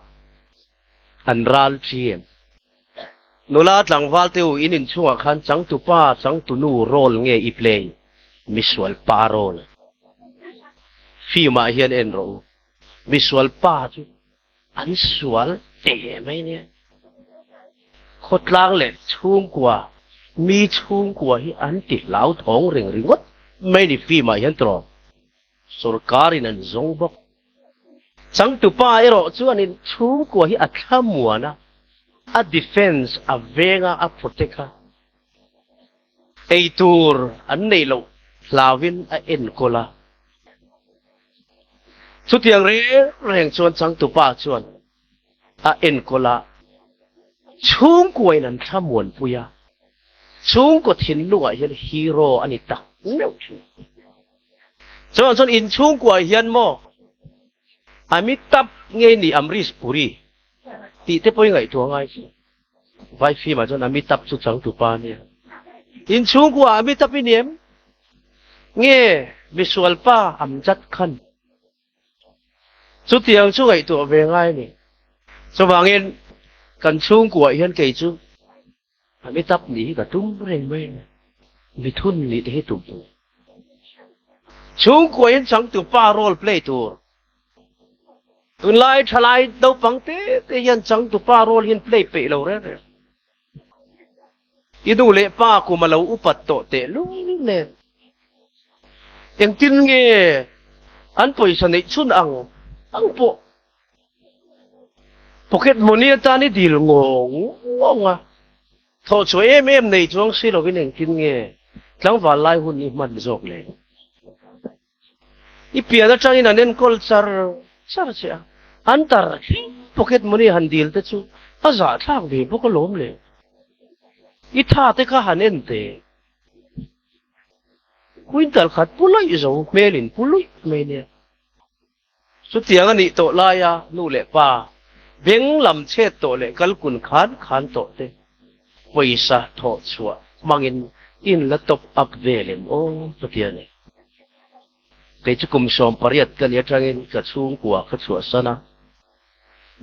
an ral ṭhian. Nula tlangval te u in inchhungah khan changtu pa, changtu nu role nge i play? Misual pa role. Film ah hian en rawh u. Misual pa chu an sual teh mai nia. Khawtlang leh chhungkua, mi chhungkua hi an ti hlauthawng reng ringawt mai ni film ah hian tawh. Sorkarin an zawng bawk. Changtupa erawh chuanin chhungkua hi a thlamuan a, a defence a veng a, a protect a. Eitur an neih loh hlauin a enkawl a. Chutiang reng reng chuan changtupa chuan a enkawl a, chhungkuain an thlamuanpui a, chhungkaw thinlungah hian hero a ni tak meuh thin. Chuan chuan in chhungkuaah hian maw Amitabh nge ni Amrish Puri tih te pawh i ngaihtuah ngai chu. Vai film ah chuan Amitabh chu changtupa a nia. In chhungkuaah Amitabh i ni em? Nge misualpa Amjad Khan? Chutiang chu ngaihtuah ve ngai a ni. Chuvangin kan chhungkuaah hian kei chu Amitabh nih hi ka tum reng mai a ni. Mithun nih te hi tum tur. Chhungkuain changtu pa role play tur. Tunlai thalai naupang te te hian changtu pa role hian play peih lo reng reng. I nu leh pa kum a lo upat tawh teh lul nen. Engtin nge an pawisa neih chhun ang ang pawh pocket money atan i dil ngawng ngawng a. Thawh chhuah em em nei chuang si lovin engtin nge tlangval lai hun i hman zawk le? I pian atangin an enkawl char char che a, an tar thleng pocket money han dil te chu a zahthlak ve bawk alawm le. I tha te kha han en teh. Quintal khat pu luih zo hmelin pu luih mai nia. Chutiang a nih tawh laia nu leh pa beng lam chhet tawh leh kal kun khan khan tawh te pawisa thawh chhuah hmangin in la top up vel em aw chutia ni. Kei chu kum 18 ka ni atangin ka chhungkua ka chhuahsan a,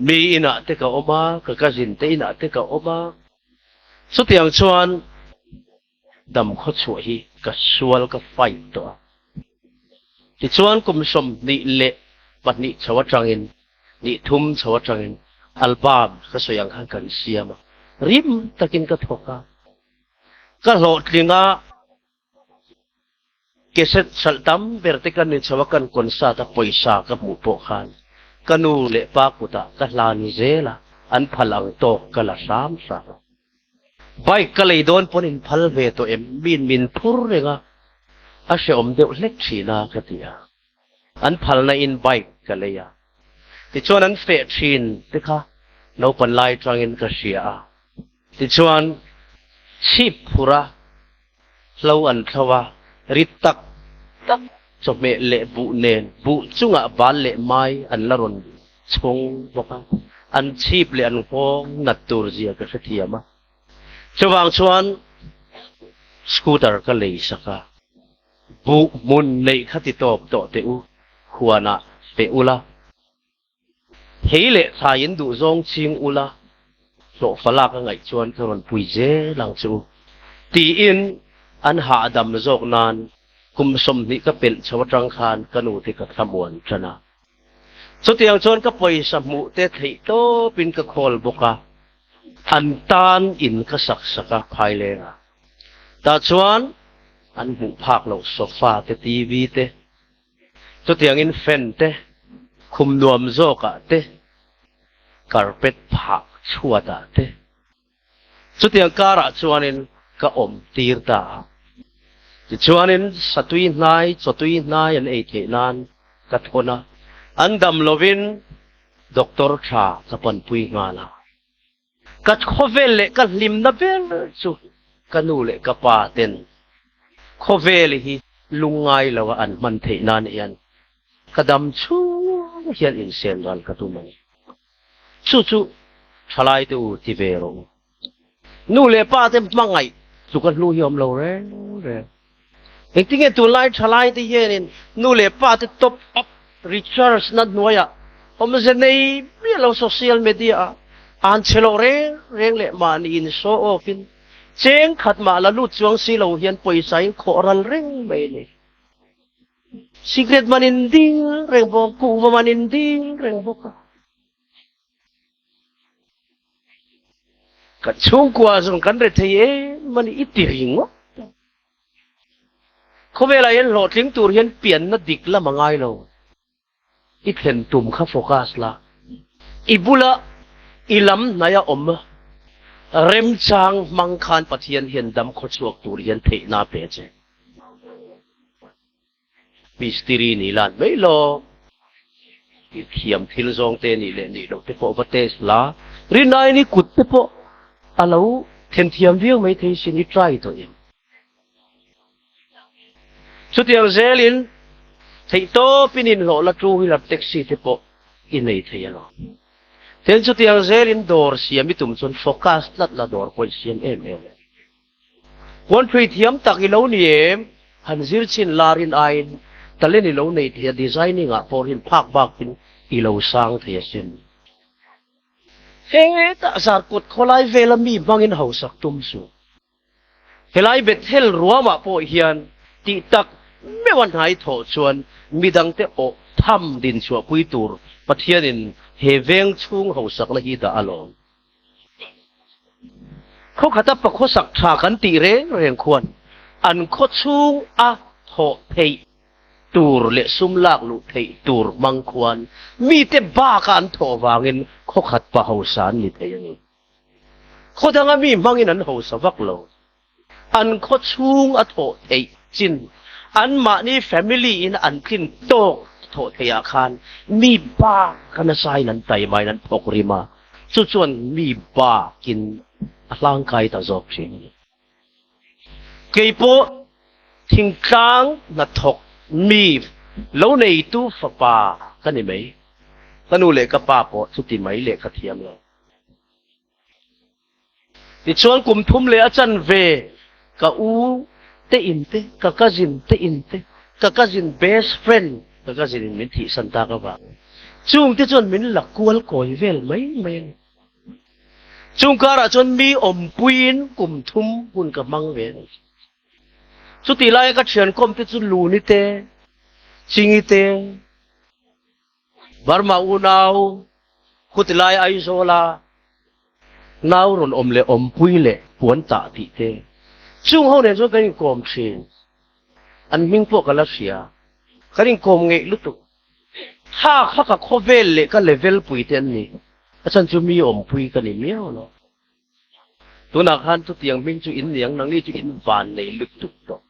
mi inah te ka awm a, ka cousin te inah te ka awm a, chutiang chuan Dam khawchhuah hi ka sual ka fight tawh a. Tichuan kum 22 chho atangin, ni thum chho atangin album ka sawi ang khan kan siam a. Rim takin ka thawk a, ka hlawhtling a, Cassette hralh tam ber te kan inchho a, kan concert a pawisa ka hmuh pawh khan ka nu leh pa kutah ka hlan zel a, an phal ang tawk ka la hram hram a. Bike ka lei dawn pawn in phal ve tawh em? Min min phur reng a, a hrehawm deuh hlek thin a ka ti a. An phalna in bike ka lei a. Tichuan an feh thin te kha naupan lai tangin ka hria a. Tichuan chhip phur a, hlo an thlo a, rit tak tak chawhmeh leh buh nen buh chungah bal leh mai an la rawn chhung bawk a, an chhip leh an nghawng nat tur zia ka hrethiam a. Chuvang chuan scooter ka lei sak a, buh hmun neih kha ti tawp tawh teh u, huanah pe ula. Thei leh thlai in duh zawng ching ula, hlawhfa lak a ngaih chuan ka rawn pui zel ang che u, tiin an hahdam zawk nan kum 20 ka pelh chho atang khan ka nu te ka thlamuan tan a. Chutiang chuan ka pawisa hmuh te theih tawpin ka khawl bawk a, an tan in ka sak sak a phaileng a. Tah chuan an hmuh phak loh sofa te, TV te, Chutiangin fan te, khum nuam zawkah te, carpet phah chhuatah te, chutiang karah chuanin ka awm tir ta a. Tichuanin satui hnai, chawtui hnai an ei theih nan ka thawn a, an dam lovin doctor tha ka panpui nghal a. Ka khawvel leh ka hlimna ber chu ka nu leh ka pa ten khawvel hi lungngai lo a an hman theih nan hian ka dam chhung hian insen ral ka tum a ni. Chu chu thalai te u ti ve rawh u. Nu leh pa te hmangaih chu ka hnu hi awm lo reng reng. Engtinge tunlai thalai te hianin nu leh pa te top up recharge na hnuaiah awmze nei miah lo social media ah an che loh reng reng leh mahni in show off in cheng khat mah la lut chuang si lo hian pawisa in khawh ral reng mai a ni. Cigarette man in ding reng bawk, kuhva man in ding reng bawk a. Kan chhungkua zawng kan rethei em a ni i ti ringawt a. Khawvelah hian hlawhtling tur hian pianna dik lam a ngai lo. I thlen tum kha focus la. I bula i lam hnaia awm remchang hmang khan Pathian hian dam khawchhuak tur hian theihna a pe che. Mistiri nih lan mai lo, i thiam thil zawng te nih leh nih loh te pawh va test la, rinaiin i kut te pawh a lo themthiam viau mai thei sin i try tawh em? Chutiang zelin theihtawpin inhlawh la two wheeler taxi te pawh i nei thei alawm. Tin chutiang zelin dawr siam i tum chuan focus tlat la dawr pawh i siam em em. Puanphui thiam tak i lo ni em? Han zir chin larin aiin talent i lo nei thei a, designing ah pawh hin phak bakin i lo sang thei asin. Hetah Zarkawt khawlai vela mi hmangin hausak tum suh. Helai Bethel ruamah pawh hian tih tak meuh a hnai thawh chuan midangte awh tham din chhuahpui tur Pathianin he veng chhung hausakna hi dah alawm. Khaw khata pakhawsak tha kan tih reng reng khuan an khaw chhung a thawh theih tur leh sum lak luh theih tur hmang khuan mite baka an thawh vangin khaw khat pa hausa an ni thei a ni. Khaw danga mi hmangin an hausa vak lo. An khaw chhung a thawh theih chin anmahni family in an tlin tawk thawh theih ah khan mi bak a nasa in an taima in an thawk rim a, chu chuan mi bak in a hlangkai ta zawk thin a ni. Keipawh thingtlang hnathawk mi lo neitu fapa ka ni mai, ka nu leh ka pa pawh chuti mai leh ka thiam lo. Tichuan kum thum leh a chanve ka u te in te, ka cousin te in te, ka cousin best friend, ka cousin in min thihsan tak avangin chung te chuan min la kual kawi vel mai mai a ni. Chung karah chuan mi awmpuiin kum thum hun ka hmang ve a ni. Chutih laia ka thiankawm te chu Luni te, Chingi te, Burma unau khuti lai Aizawla. Nau rawn awm leh awmpui leh puan tah tih te. Chung ho nen chuan kan inkawm thin. An hming pawh ka la hria. Kan inkawm ngeih lutuk. Tha kha ka khawvel leh ka level pui te an ni. A chhan chu mi awmpui ka ni miau lo. Tunah khan chutiang hming chu in niang nangni chu in van nei lutuk tawh.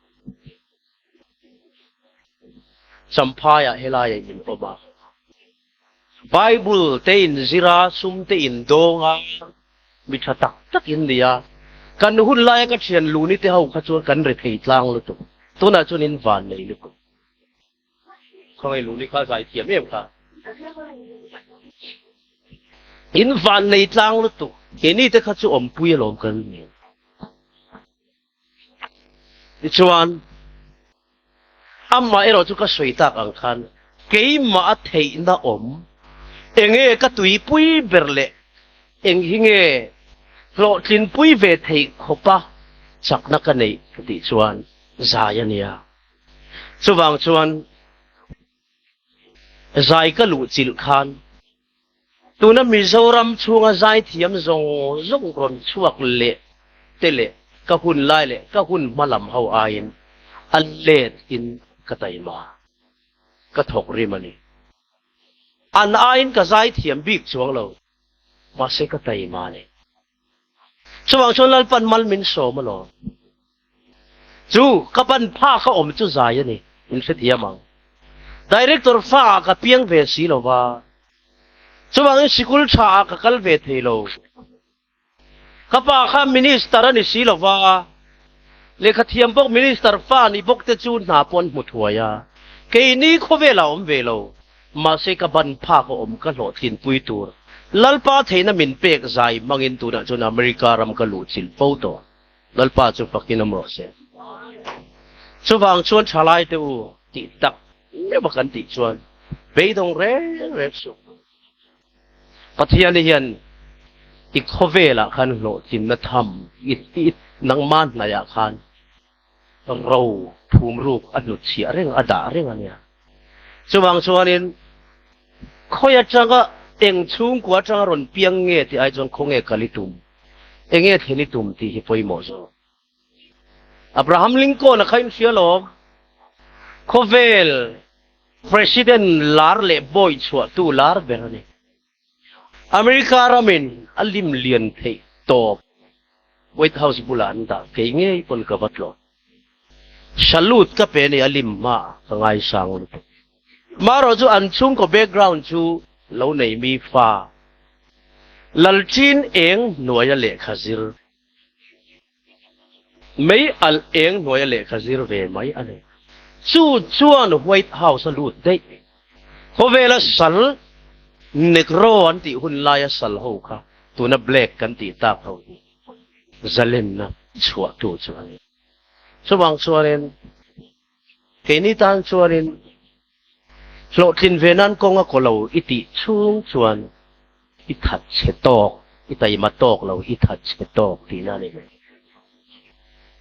Champhaiah helaiah in awm a. Bible te in zir a, sum te in dawng a, mi tha tak tak in ni a. Kan hun laia ka thian luni te ho kha chuan kan ri thei tlang lutuk. Tunah chuan in van nei lutuk. Khawngaih luni kha zai thiam em kha. In van nei tlang lutuk. Keini te kha chu awmpui alawm kan ni. Tichuan, amah erawh chu ka sawi tak ang khan keimah a theihna awm, enge ka tuipui ber leh eng hi nge hlawhtlinpui ve theih khawpa chakna ka neih ka tih chuan zai a nia. Chuvang chuan zai ka luhchilh khan Tuna Mizoram chhunga zaithiam zawng zawng rawn chhuak leh te leh ka hun lai leh ka hun hma lam ho aiin a let in ka taima, ka thawk rim a ni. An aiin ka zaithiam bik chuang lo, mahse ka taima a ni. Chuvang chuan Lalpan mal min sawm alawm. Chu ka ban phak a awm chu zai a ni, in hrethiam ang. Director fa ah ka piang ve si lo va, chuvangin sikul tha ah ka kal ve thei lo. Ka pa kha minister a ni si lo va, lehkha thiam bawk minister fa ni bawk te chu hna pawh an hmu thuai a, keini khawvel ah awm ve lo. Mahse ka ban phak a awm ka hlawhtlinpui tur Lalpa theihna min pek zai hmangin tunah chuan America ram ka luhchilh fo tawh. Lalpa chu fakin awm rawh se. Chuvang chuan thalai te u tih tak meuh a kan tih chuan beidawng reng reng suh. Pathian hian i khawvelah khan hlawhtlinna tham i nangmah hnaiah khan ro phum ruk a hnutchhiah reng a dah reng a nia. Chuvang chuanin khawi atanga eng chhungkua atanga rawn piang nge tih ai chuan khawnge kal i tum, enge thlen i tum tih hi pawimawh zawk. Abraham Lincoln a kha inhria lawm. Khawvel President lar leh bawi chhuahtu lar ber a ni. America ramin a lim lian theih tawp White House bulah an dah kei ngei pawn ka va tlawh. Salute ka pe nei a lim hma ka ngaisang lutuk. Marawh chu an chhungkaw background chu lo nei mi fa Lalchin eng hnuaia lehkha zir mei alh eng hnuaia lehkha zir ve mai a ni. Chu chuan White House a lut daih. Khawvela sal Negro an tih hun laia sal ho kha tuna Black kan tih tak ho hi zalenna chhuahtu chu a ni. Chuvang chuanin keini tan chuanin hlawhtlin ve nan kawng a kaw lo i tih chhung chuan i that chhe tawk, i taima tawk lo, i that chhe tawk tihna a ni mai.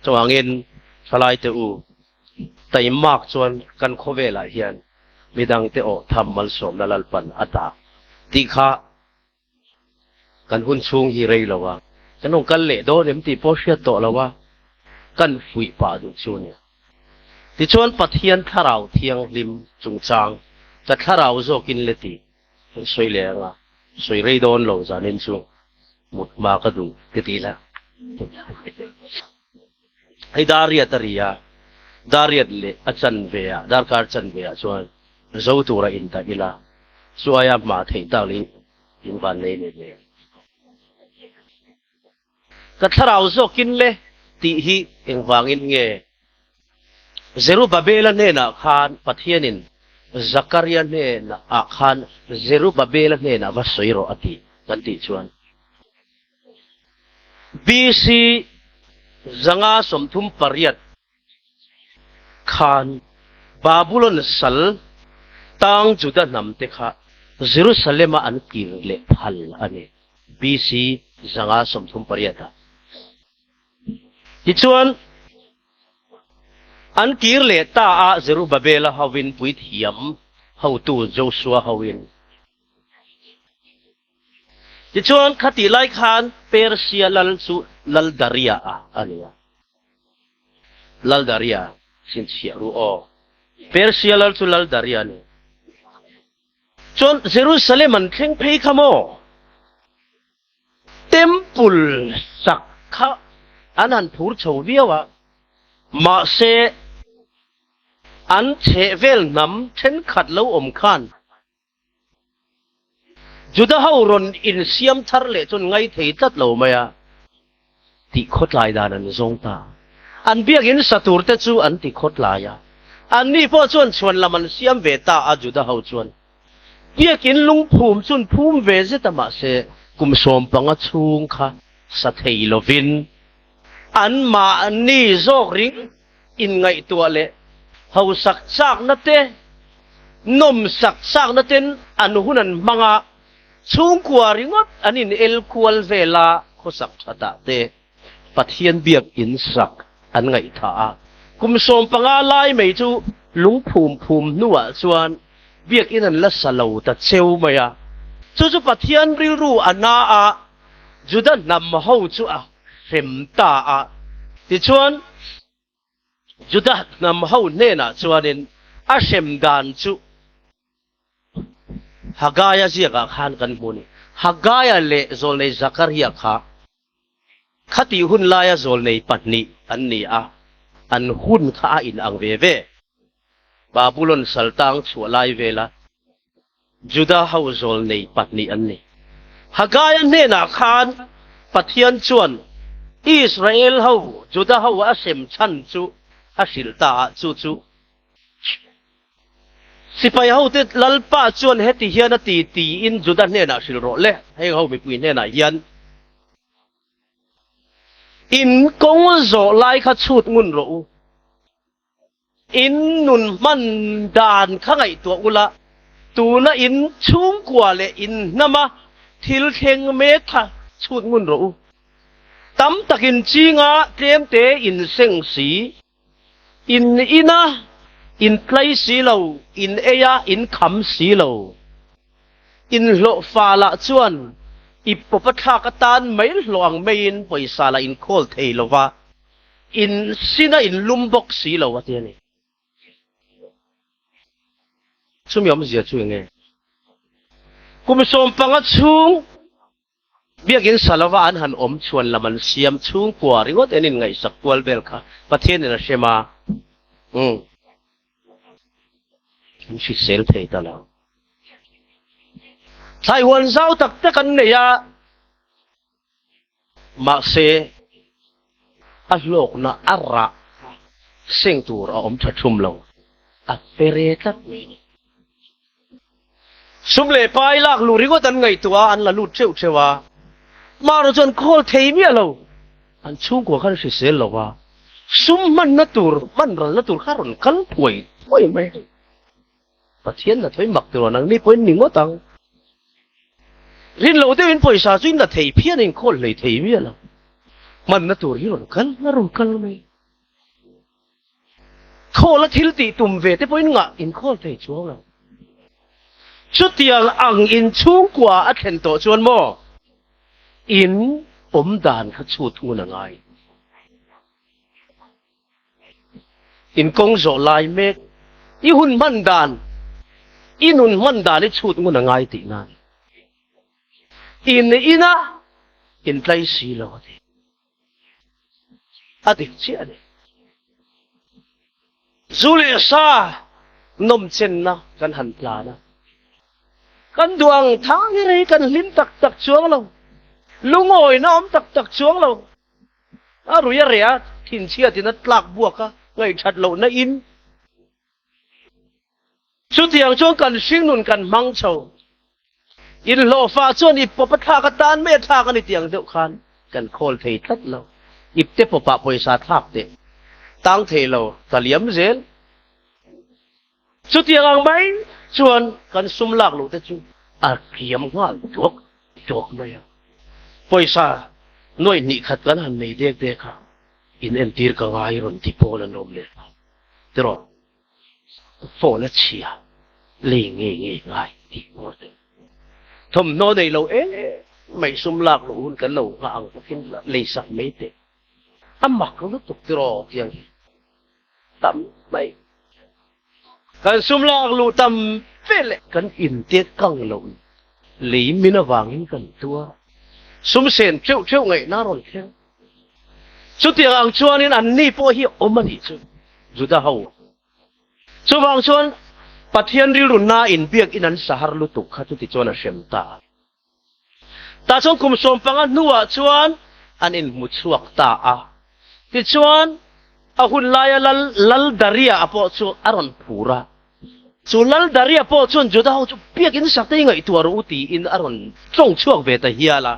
Chuvangin thalaite u, taimak chuan kan khawvelah hian midangte awh tham malsawmna Lalpan a dah tih kha Kan hun chhung hi rei lo a, kan rawn kal leh dawn em tih pawh hriat tawh lo a, kan fuih pah duh chu a ni. Tichuan Pathian Thlarau Thianghlim chungchang ka thlarau zawkin le tih kan sawi leh ang a, sawi rei dawn lo zanin chu mut hma ka duh ka ti la. Hei Dariat a ri a, Dariat leh a chanve ah, darkar chanve ah chuan zo tura indah ila, chu aia hma theih tak leh in van nei leh hle. Ka thlarau zawkin le tih hi engvangin nge Zerubabela hnenah khan Pathianin Zakaria hnenah khan Zerubabela hnenah va sawi rawh a ti kan tih chuan BC 538 khan Babulon sal tang Juda hnam te kha Jerusalem-a an kir leh phal a ni, BC 538 ah. Tichuan, an kir leh ta a Zerubabela hovin puithiam hotu Joshua hovin. Tichuan, khatih lai khan Persia lal chu Lal Daria a a ni a. Lal Daria chhinchhiah ru aw. Persia lal chu Lal Daria a ni. Chuan Jerusalem an thleng phei kha maw? Temple sak kha an han phur chho viau a, mahse an chhehvel hnam thenkhat lo awm khan Juda ho rawn insiam thar leh chuan ngai thei tlat lo mai a, tih khawtlai dan an zawng ta. An biakinn sa tur te chu an ti khawtlai a, anni pawh chuan chhuan lam an siam ve ta a Juda ho chuan. Biakinn lungphum chuan phum ve zet a mahse kum 15 chhung kha sa thei lovin anmahni zawk ring inngaihtuah leh hausak chakna te, nawmsak chakna ten an hun an hmang a, chhungkua ringawt an in el kual vel a, khawsak thatah te Pathian biak in sak an ngaihthah a. Kum 15 lai mai chu lungphum phum hnuah chuan biak in an la sa lo ta cheu mai a. Chu chu Pathian rilru a na a, Juda hnam ho chu a hrem ta a. Tichuan, Juda hnam ho hnenah chuanin a hrem dan chu Hagaia ziakah khan kan hmu a ni. Hagaia leh zawlnei Zakaria kha khatih hun laia zawlnei pahnih an ni a, an hun kha a inang ve ve. Babulon saltang chhuah lai vela Juda ho zawlnei pahnih an ni. Hagaia hnenah khan Pathian chuan Israel ho, Juda ho a sem chhan chu a hrilh ta a, chu chu Sipai hote Lalpa chuan heti hian a ti tiin Juda hnenah hrilh rawh le, heng ho mipui hnenah hian in kawng zawh lai kha chhut ngun rawh u. In nun hman dan kha ngaihtuah ula, tuna in chhungkua leh in hnama thil thleng mek kha chhut ngun rawh u. Tam takin chinga tlemte in seng si, in ina in tlai si lo, in eia in kham si lo. In hlawh fa lah chuan i pawpa thlak atan mai hlawh ang maiin pawisa lah in khawl thei lo va. In sin a in lum bawk si lo a ti a ni. Chumi awmzia chu enge? Kum 15 chhung Biakinn Salova an han awm chhuan lam an siam chhungkua ringawt en in ngaihsak kual vel kha Pathianin a hrem a. Umm. An hrisel thei ta lo. Thlai huan zau tak tak an nei a. Mahse, a hlawkna a rah seng tur a awm tha thum lo, a fere tlat mai a ni. Sum leh pai lak luh ringawt an ngaihtuah a, an la lut theuh theuh a, mahrawh chuan khawl thei miah lo, an chhungkua khan hrisel lo va, sum hmanna tur, hman ralna tur kha rawn kal thuai thuai mai a ni. Pathian na thawi mak tirawn ang ni pawhin ni ngawt ang. Rin lo deuhin pawisa chu in la thei phian a inkhawl hlei thei miah lo. Hmanna tur hi rawn kal a rawn kal mai. Khawl a thil tih tum ve te pawhin ngah inkhawl thei chuang lo. Chutiang ang inchhungkua a thlen tawh chuan maw in awm dan kha chhut ngun a ngai. In kawng zawh lai mek, i hun hman dan, i nun hman dan i chhut ngun a ngai tih nan. In ina in tlai si lo a ti. A dik chiah a ni. Zu leh sa nawmchenna kan han tlan a. Kan duh ang thang hi rei kan hlim tak tak chuang lo. Lungawina awm tak tak chuang lo. A rui a reh a, thinchhiatin a tlak buak a, ngaihthat lohna in. Chutiang chuan kan hringnun kan hmang chho. Inhlawhfah chuan ip pawp a thlak a tan mai a thlak a ni tiang deuh khan kan khawl thei tlat lo. Ip te pawpah pawisa thlak teh tang thei lo ka liam zel. Chutiang ang mai chuan kan sum lak luh te chu a kiam nghal duak duak mai a. Pawisa nuaih hnih khat kan han nei dek dek a, in entir ka ngai rawn ti pawl an awm leh ta. Tiraw? Phone a chhia lei ngei ngei ngai tih pawh te. Thawmhnaw nei lo em. mai sum lak loh hun kan lo nghah ang bawkin leisak mai teh. A mak lutuk tiraw tiang hi tam mai. Kan sum lak luh tam vel leh kan inte kang loh lei min avangin kan tuar. Sum sen teuh teuh ngaihna a rawn thleng. Chutiang ang chuanin anni pawh hi awm a nih chu Juda ho. Chuvang chuan Pathian rilru na in biakin an sa har lutuk kha chuti chuan a hrem ta a. Tah chuan kum 15 hnuah chuan an inhmu chhuak ta a. Tichuan a hun laia lal Lal Daria a pawh chu a rawn phur a. Chu Lal Daria pawh chuan Juda ho chu biakin sakte hi ngaihtuah rawh u tiin a rawn tawng chhuak ve ta hial a.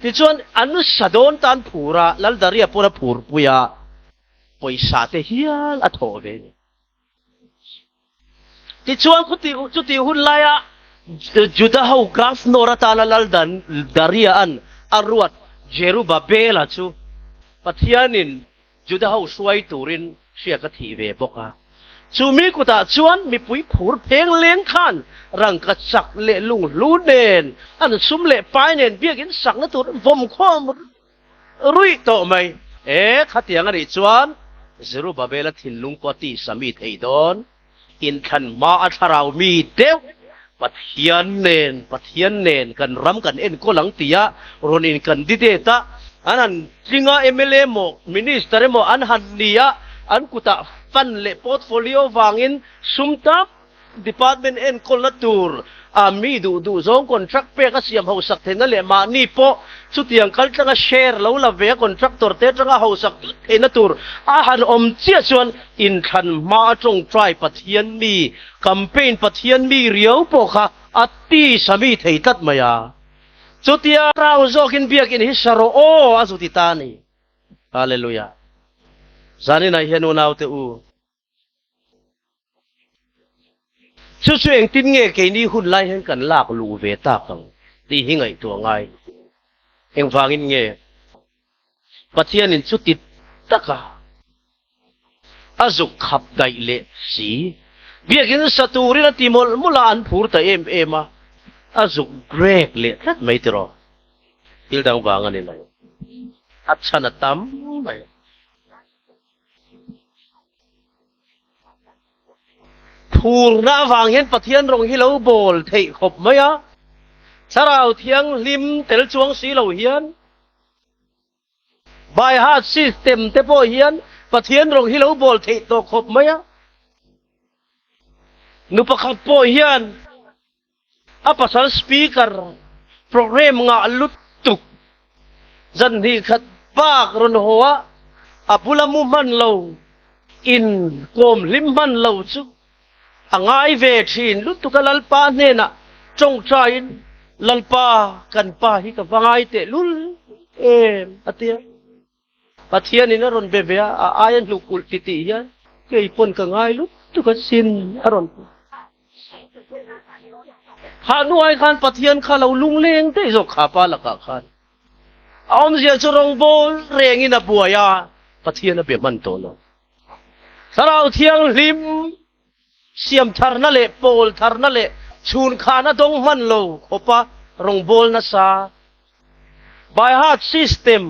Tichuan an sa dawn tan phur a, Lal Daria pawn a phurpui a. Pawisa te hial a thawh ve ni. Tichuan khuti chutih hun laia Juda ho governor atana lal Daria an a ruat Jerubabela chu Pathianin Juda ho hruai turin hriak a thih ve bawk a. Chu mi kutah chuan mipui phur pheng leng khan rangka chak leh lunghlu nen an sum leh pai nen biakin sakna tur an vawm khawm Ruih tawh mai. E, khatiang a nih chuan Zerubabela thinlung pawh a tisa mi thei dawn. Inthlan hma a thlarau mi deuh Pathian nen, Pathian nen kan ram kan enkawl ang tia rawn in candidate a, an han tling a, mla emaw Minister emaw an han ni a, an kutah fund leh portfolio vangin sum tam Department enkawlna tur a mi duh duh zawng contract pek a siam hausak theihna leh mahni pawh chutiang kal tlanga share lo la ve a contractor te atanga hausak tlat theihna tur a han awm chiah chuan inthlan hma a tawngtai Pathian mi, campaign Pathian mi riau pawh kha a tisa mi thei tlat mai a. Chutia rau zawkin biakin hi sa rawh aw a zu ti ta a ni. Hallelujah. Zaninah hian unaute u. Chu chu engtin nge keini hun lai hian kan lak luh ve tak ang tih hi ngaihtuah ngai. Engvangin nge Pathianin chuti taka a zuk khap daih leh si? Biakin sa turin a ti mawlh mawlh a, an phur ta em em a, a zuk break leh tlat mai tiraw? Thil dang vang a ni lo. A chhan a tam mai. Phurna avang hian Pathian rawng hi lo bawl theih khawp mai a, Thlarau Thianghlim tel chuang si lo hian by heart system te pawh hian Pathian rawng hi lo bawl theih tawh khawp mai a. Nu pakhat pawh hian A pasal speaker program ngah lutuk zan hnih khat bak rawn haw a, a bula mu hman lo, in kawm hlim hman lo chu a ngai ve thin lutuk a Lalpa hnenah tawngtaiin, Lalpa kan pa hi ka va ngai teh lul em a ti a. Pathianin a rawn be ve a, a aia hnuk ulh ti tih hian kei pawn ka ngai lutuk a sin a rawn ti. Kha hnuai khan Pathian kha lo lungleng daih zawk kha pa lakah khan a awmzia chu rawngbâwl rengin a buai a, Pathian a be hman tawh lo. Thlarau Thianghlim siam tharna leh pawl tharna leh chhunkhana dawng hman lo khawpa rawngbâwl nasa By heart system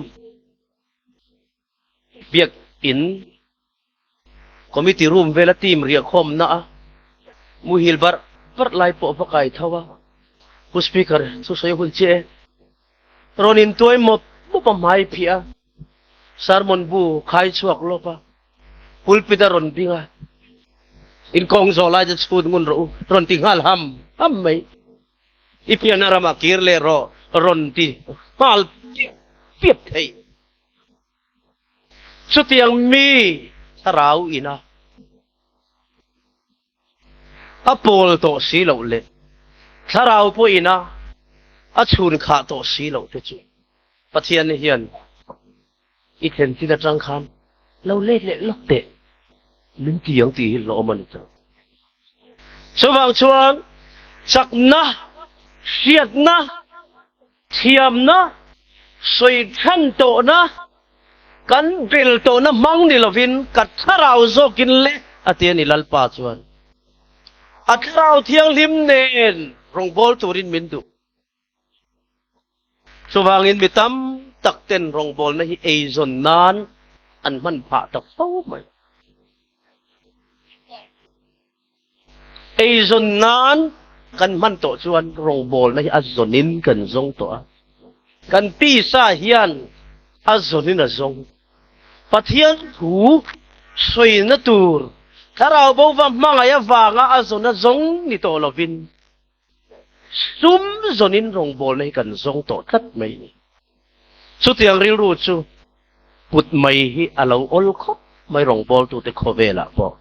biak in committee room vela team riah khawmna a muhil barh barh lai pawh va kai tho a, Pu Speaker chu sawi hun chiah e. Rawn intuai mawp mawp a hmai phih a, sermon bu khai chhuak lawp a, pulpit a rawn ding a, inkawng zawh lai chu chhut ngun rawh u rawn ti nghal ham ham mai. I pianna ramah kir leh rawh rawn ti nghal piap piap thei. Chutiang mi thlarau ina a pawl tawh si loh leh thlarau pawh ina a chhun khah tawh si loh te chu Pathian hian i thlen chin atang khan lo let leh lawk teh min ti ang tih hi hlawm a ni ta. Chuvang chuan chakna, hriatna, thiamna, sawi than tawhna, kan bel tawhna hmang ni lovin ka thlarau zawkin le a ti a ni Lalpa chuan. A thlarau thianghlim nen rawngbâwl turin min duh. Chuvangin mi tam tak ten rawngbawlna hi eizawn nan an hman phah ta fo mai. Eizawn nan kan hman tawh chuan rawngbawlna hi a zawnin kan zawng tawh a. Kan tisa hian a zawnin a zawng. Pathian thu sawina tur thlarau bo va hmangaih avanga a zawn a zawng ni tawh lovin sum zawnin rawngbawlna hi kan zawng tawh tlat mai a ni. Chutiang rilru chu put mai hi a lo awl khawp mai rawngbawltute khawvelah pawh.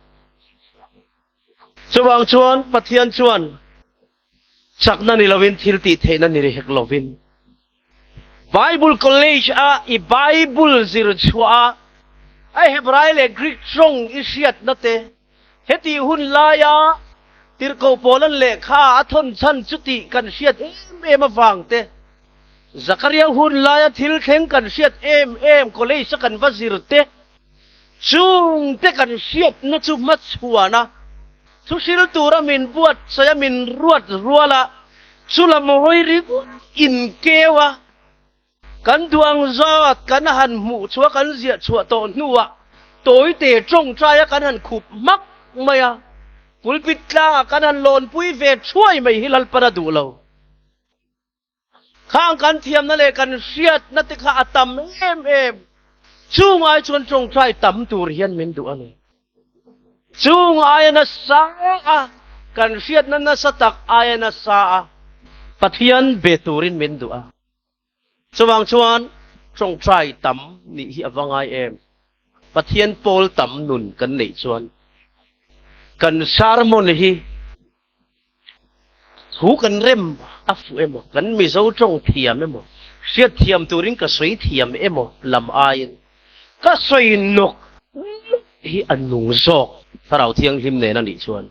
Chuvang chuan Pathian chuan chakna ni lovin thil tih theihna ni hek lovin Bible College a i Bible zir chhuah a, a Hebrai leh Greek tawng i hriatna te, hetih hun laia Tirhkoh Paula'n lehkha a thawn chhan chu tih kan hriat em em avang te, Zakaria hun laia thil thleng kan hriat em em college a kan va zir te, Chungte kan hriatna chu hmachhuan a, thuhril tura min buatsaih a, min ruat rual a, chulam hawi ringawt inkeu a, kan duh ang zat kan han hmuh chhuah kan ziah chhuah tawh hnuah tawite tawngtai a kan han khup hmak mai a, pulpit tlangah kan han lawnpui ve thuai mai hi Lalpan a duh lo. Khang kan thiamna leh kan hriatna te kha a tam em em. Chung ai chuan tawngtai tam tur hian min duh a ni. Chung aia nasa a, kan hriatna nasa tak aia nasa a Pathian be turin min duh a. Chuvang chuan tawngtai tam nih hi a va ngai em. Pathian pawl tam nun kan neih chuan kan sermon hi Thu kan rem a fuh emaw, kan Mizo tawng thiam emaw, hriat thiam turin ka sawi thiam emaw lam aiin ka sawi nawk nawk hi a nung zawk Thlarau Thianghlim nen a nih chuan.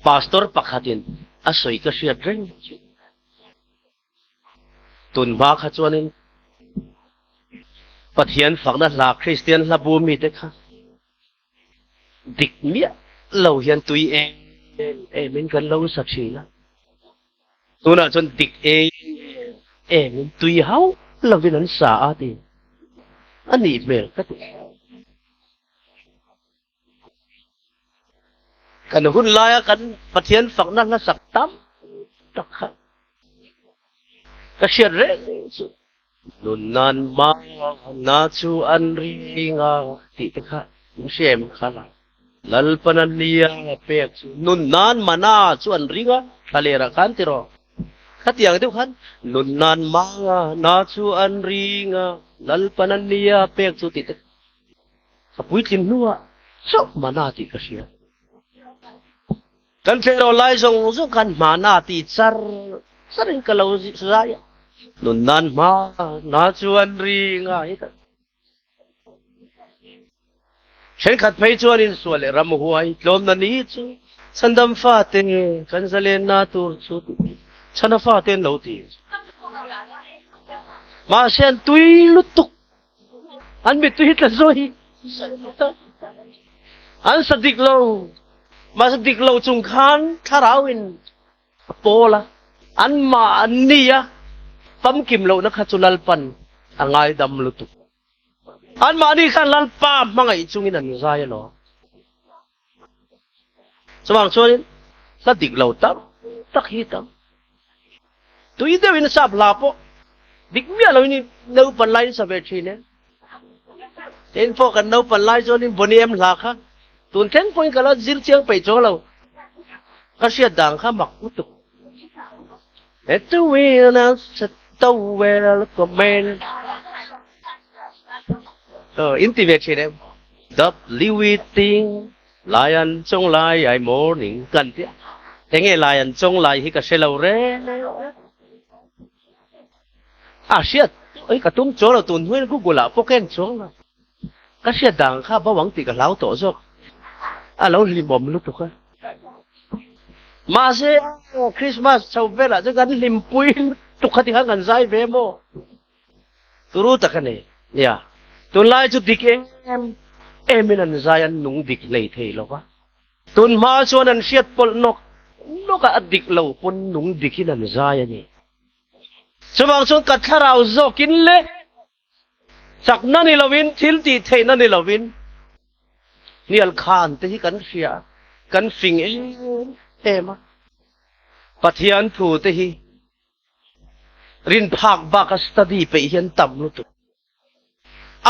Pastor pakhatin a sawi ka hriat reng chu. Tun hma kha chuanin Pathian fakna hla Kristian hla bu mite kha Dik miah lo hian tui em emin kan lo sa thin a, tunah chuan dik em emin tui hauh lovin an sa a ti a nih hmel ka ti. Kan hun laia kan Pathian fakna hlasak tam tak kha ka hriat reng chu. Nunnan mahna chu an ring a tih te kha in hria em kha la. Lalpan a nia pek chu nunnan mana chu an ring a thlalerah khan ti rawh. Khatiang deuh khan nunnan mana chu an ring a Lalpan a nia pek chu tih te ka puitlin hnuah chauh mana tih ka hria. Kan tleirawl lai zawng zawng khan hmana ti char char in ka lo zai a, nun nan hma na chuan ri ngai ka Thenkhat phei chuan in sual leh ram huai tlawmna ni chu chhandam fate kan zalenna tur chu chhana fate an lo ti. Mahse an tui lutuk An mittui hi tla zawi an sa dik lo. Mahse dik lo chung khan thlarau in a pawl a, an mah an ni a, famkim lohna kha chu Lalpan a ngaidam lutuk. Anmahni khan Lalpa hmangaih chungin an zai alawm. Chuvang chuanin hla dik lo tam tak hi tam. Tui deuhin sap hla pawh dik miah loin naupan laiin sa ve thin e. Tin pawh kan naupan lai chuanin Boney M hla kha tun thleng pawhin ka la zir chiang peih chuang lo. Ka hriat dan kha mak lutuk. Let the wind out set the well comment. In ti ve thin em? W ting lai an chawng lai ai morning kan tia. Enge lai an chawng lai hi ka hre lo re. A hriat oi ka tum chuang lo tun hnuaiin Google ah pawh ka en chuang lo. Ka hriat dan kha bo ang tih ka hlau tawh zawk. A lo hlimawm lutuk a. Mahse Christmas chho velah chuan kan hlimpui lutuk kha tikhan kan zai ve maw? Turu tak a ni. Nia, tunlai chu dik em emin an zai an nung dik hlei thei lo va. Tun hma chuan an hriat pawlh nawk. nawk a, a dik lo pawn nung dikin an zai a ni. Chuvang chuan ka thlarau zawkin le chakna ni lovin, thil tih theihna ni lovin hnial khan te hi kan hria a, kan fing em em a. Pathian thu te hi rin phak baka study peih hian tam lutuk.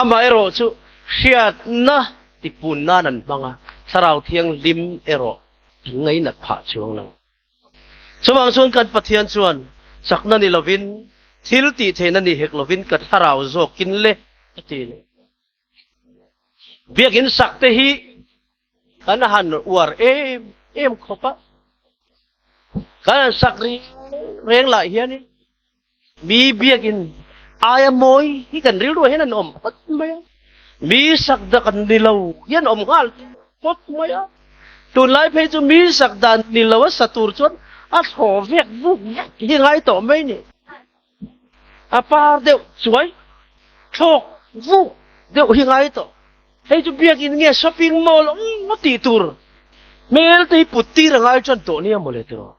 Amaherawh chu hriatna tipun nan an hmang a, Thlarau Thianghlim erawh an ngainat phah chuang lo. Chuvang chuan kan Pathian chuan chakna ni lovin, thil tih theihna ni hek lovin ka thlarau zawkin le a ti a ni. Biakinn sak te hi kan han uar em em khawp a, kan han sak reng reng lah hianin Mi biakinn aia mawi hi kan rilruah hian an awm phawt mai a, mi sak dak an ni lo hian awm nghal phawt mai a. Tunlai phei chu mi sak dan ni lo a sa tur chuan a thaw vek vuk vek hi ngai tawh mai ni. A par deuh chuai thlawk vuk deuh hi ngai tawh. Hei chu biakinn nge shopping mall awm tih tur hmel te hi put tir a ngai tan tawh nia mawle tiraw.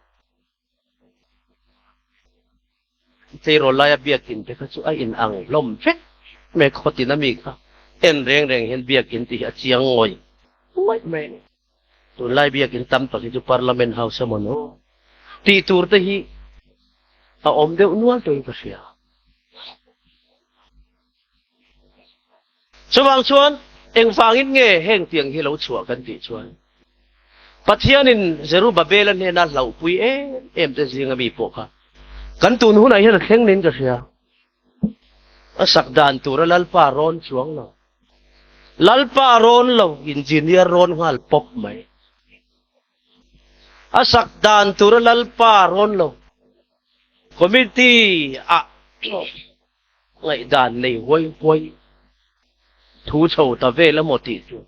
Tleirawl laia biakin te kha chu a in ang hlawm vek mai khawtin a mi kha en reng reng hian biakin tih hi a chiang ngawih ngawih mai a ni. Tunlai biakin tam tak hi chu Parliament House emaw no tih tur te hi a awm deuh nual tawhin ka hria. Chuvang chuan engvangin nge heng tiang hi lo chhuah kan tih chuan Pathianin Zerubabela hnena hlauhpui em em te zinga mi pawh kha kan tun hunah hian a thleng niin ka hria. A sak dan tura Lalpa rawn chuang lo. Lalpa rawn lo engineer rawn nghal pawp mai. A sak dan tura Lalpa rawn lo. Committee ah Ngaihdan nei huai huai thu chho ta vel emaw tih chu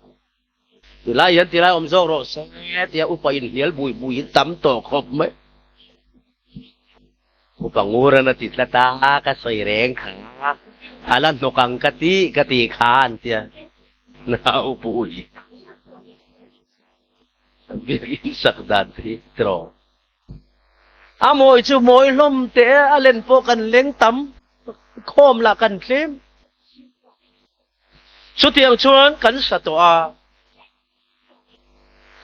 tilai hian tilai awm zawk rawh se tia upa inhnial bui bui hi tam tawh khawp mai. Upa Nguran a ti tlat a, ka sawi reng kha a la hnawk ang ka ti ka ti kha an tia nau pui biakin sak dan te hi tiraw. A mawi chu mawi hlawm teh e, a len pawh kan leng tam, khawm lah kan tlem. Chutiang chuan kan sa tawh a.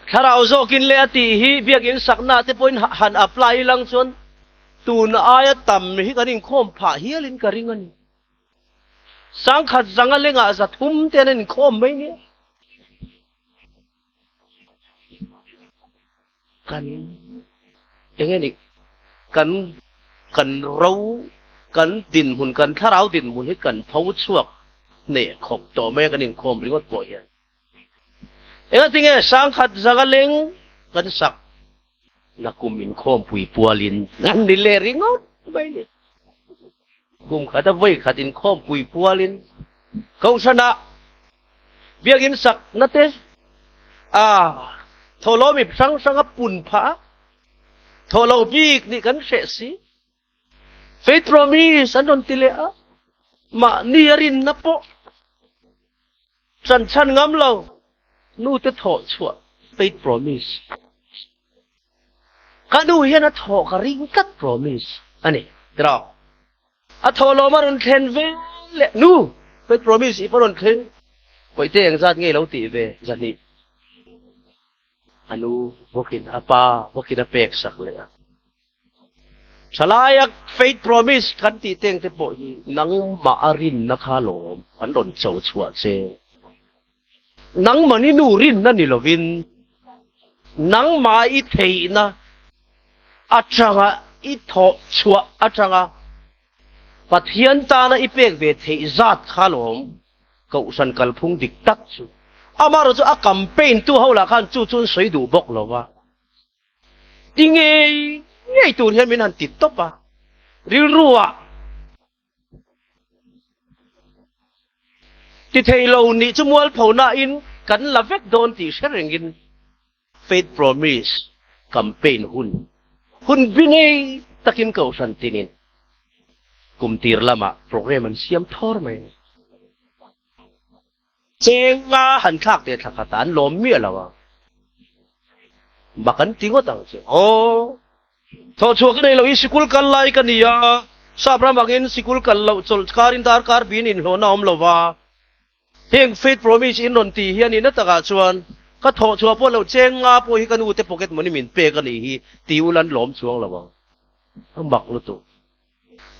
Thlarau zawkin le a tih hi biakinn sakna te pawhin han apply ilang chuan tun aia tam hi kan inkhawm phah hialin ka ring a ni. Sangkhat zanga lengah 300 te an inkhawm mai nia. Kan eng nge ni kan kan ro kan dinhmun kan thlarau dinhmun hi kan pho chhuak hneh khawp tawh mai a kan inkhawm ringawt pawh hian engatinge sangkhat zanga leng kan sak na kum inkhawmpui pualin an ni leh ringawt mai ni kum khat a vawi khat inkhawmpui pualin kohhranah Biakinn sakna te a thawhlawm ip hrang hrang a pun phah a, thawhlo bik nih kan hreh si. Faith promise an rawn ti leh a, mahni a rinna pawh chanchhan ngam lo nu te thawh chhuah faith promise. Ka nu hian a thawh ka ring tlat promise a ni tiraw. A thawhlawm a rawn thlen ve leh nu Faith Promise ip a rawn thleng Pawihte engzat nge lo tih ve zahnih a nu bawkin a pa bawkin a pek sak leh a. Thalaia Faith Promise kan tih teng te pawh hi nangmah a rinna kha lawm an rawn cho chhuah che. Nangmahni nu rinna ni lovin nangmah i theihna atanga i thawh chhuah atanga Pathian tana i pek ve theih zat kha lawm Kohhran kalphung dik tak chu. Amaherawhchu a campaign tu ho lah khan chu chu an sawi duh bawk lo va. Ti ngei ngei tur hian min han ti tawp a, rilru ah Ti thei lo nih chu mualphonain kan la vek dawn tih hre rengin Faith Promise campaign hun hun bi ngei takin Kohhran tinin kum tir lamah programme an siam thawr mai a ni. Cheng nga han thlak teh thla khat ah an lawm miah lo a. Mak an ti ngawt ang che. Aw, thawhchhuah ka nei lo i sikul kal lai ka ni a, sap ram angin sikul kal loh chawlh karin darkar bin inhlawhna a awm lo va. Heng Faith Promise in rawn tih hian ina takah chuan ka thawhchhuah pawh loh cheng nga pawh hi ka nute pocket money min pek a nih hi ti ula an lawm chuang lo ang. A mak lutuk.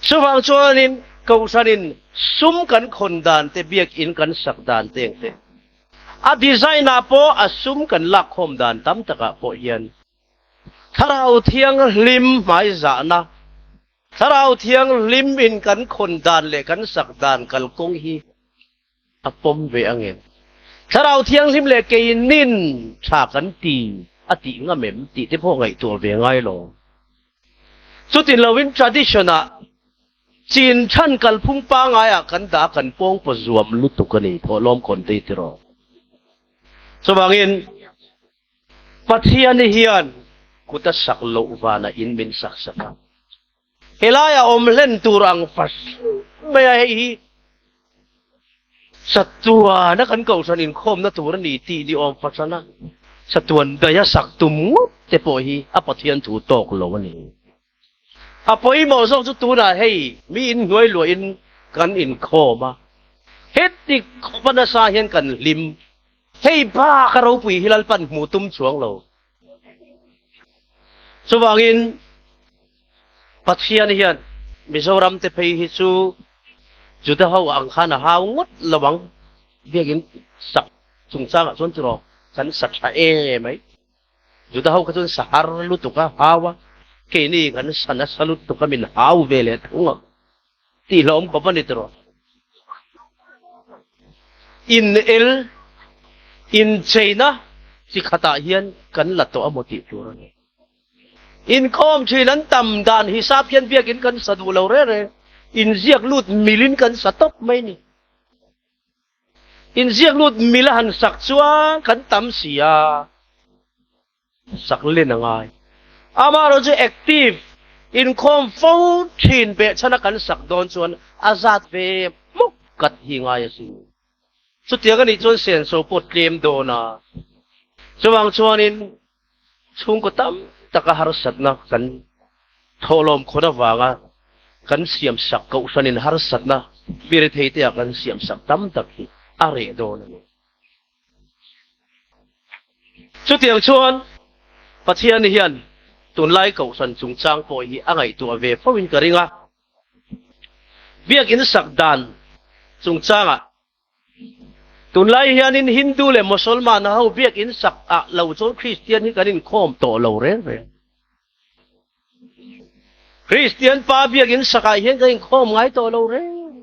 Chuvang chuanin Kohhranin sum kan khawn dan te, biakinn kan sak dan te ang te, a design ah pawh a sum kan lakkhawm dan tam takah pawh hian Thlarau Thianghlim hmaizahna, Thlarau Thianghlim in kan khawn dan leh kan sak dan kalkawng hi a pawm ve ang em? Thlarau Thianghlim leh keinin tha kan ti a tih ngam em tih te pawh ngaihtuah ve ngai lo. Chutin loin tradition ah chin than kalphung pangai ah kan dah kan pawng paw zuam lutuk a ni thawhlawm khawn te tiraw. Chuvangin Pathian hian kut a sak loh vanah in min sak sak a. Helai a awm hlen tur ang fas mai a, hei hi Satuana kan kohhran inkhawmna tur a ni tih ni awm fahran a, Satuan daia sak tum ngawt te pawh hi a Pathian thu tawk lo a ni. A pawimawh zawk chu tunah hei mi inhnuai luahin kan inkhawm a, heti khawpa nasa hian kan hlim. Hei bak a ropui hi Lalpan hmuh tum chuang lo. Chuvangin Pathian hian Mizoram te phei hi chu Juda ho ang khan a hau ngawt lo ang. Biakin sak chungchangah chuan tiraw kan sa tha e mai. Juda ho kha chuan sa har lutuk a hau a, keini kan sa nasa lutuk a min hau ve leh thung ang tih hlawm khawp a ni tiraw. In el incheina chi khatah hian kan la tawh a maw tih tur a ni. Inkhawm thin an tam dan hisap hian biakin kan sa duh lo reng reng, inziak lut milin kan sa tawp mai ni. Inziak lut mil a han sak chuan kan tam si a, sak len a ngai. Amaherawh chu active inkhawm fo thin behchhana kan sak dawn chuan a zat ve hmuk kat hi ngai a si. Chutiang a nih chuan senso pawh tlem dawn a. Chuvang chuanin Chhungkaw tam taka harsatna kan thawhlawm khawn avanga kan siamsak kohhranin harsatna mi retheite-ah kan siamsak tam tak hi a reh dawn a ni. Chutiang chuan Pathian hian tunlai kohhran chungchang pawh hi a ngaihtuah ve fo in ka ring a. Biakinn sak dan chungchangah Tunlai hianin Hindu leh Mosolman ho biakinn sak ah lo chuan Kristian hi kan inkhawm tawh lo reng reng. Kristian pa biakinn sak ah hian kan inkhawm ngai tawh lo reng.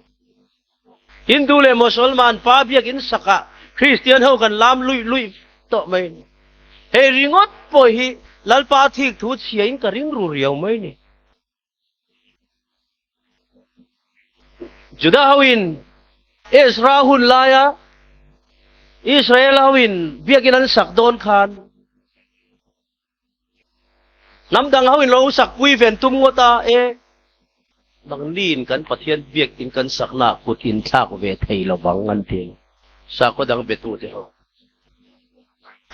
Hindu leh Mosolman pa biakinn sak ah Kristian ho kan lam luih luih tawh mai ni. Hei ringawt pawh hi Lalpa thik thu chhia in ka ring ru riau mai ni. Juda hoin Ezra hun laia Israel hoin biakin an sak dawn khan hnam dang hoin lo sak pui ven tum ngawt a e nangniin kan Pathian biakin kan sakna kut in thlak ve thei lovang an ti sakhaw dang betute ho.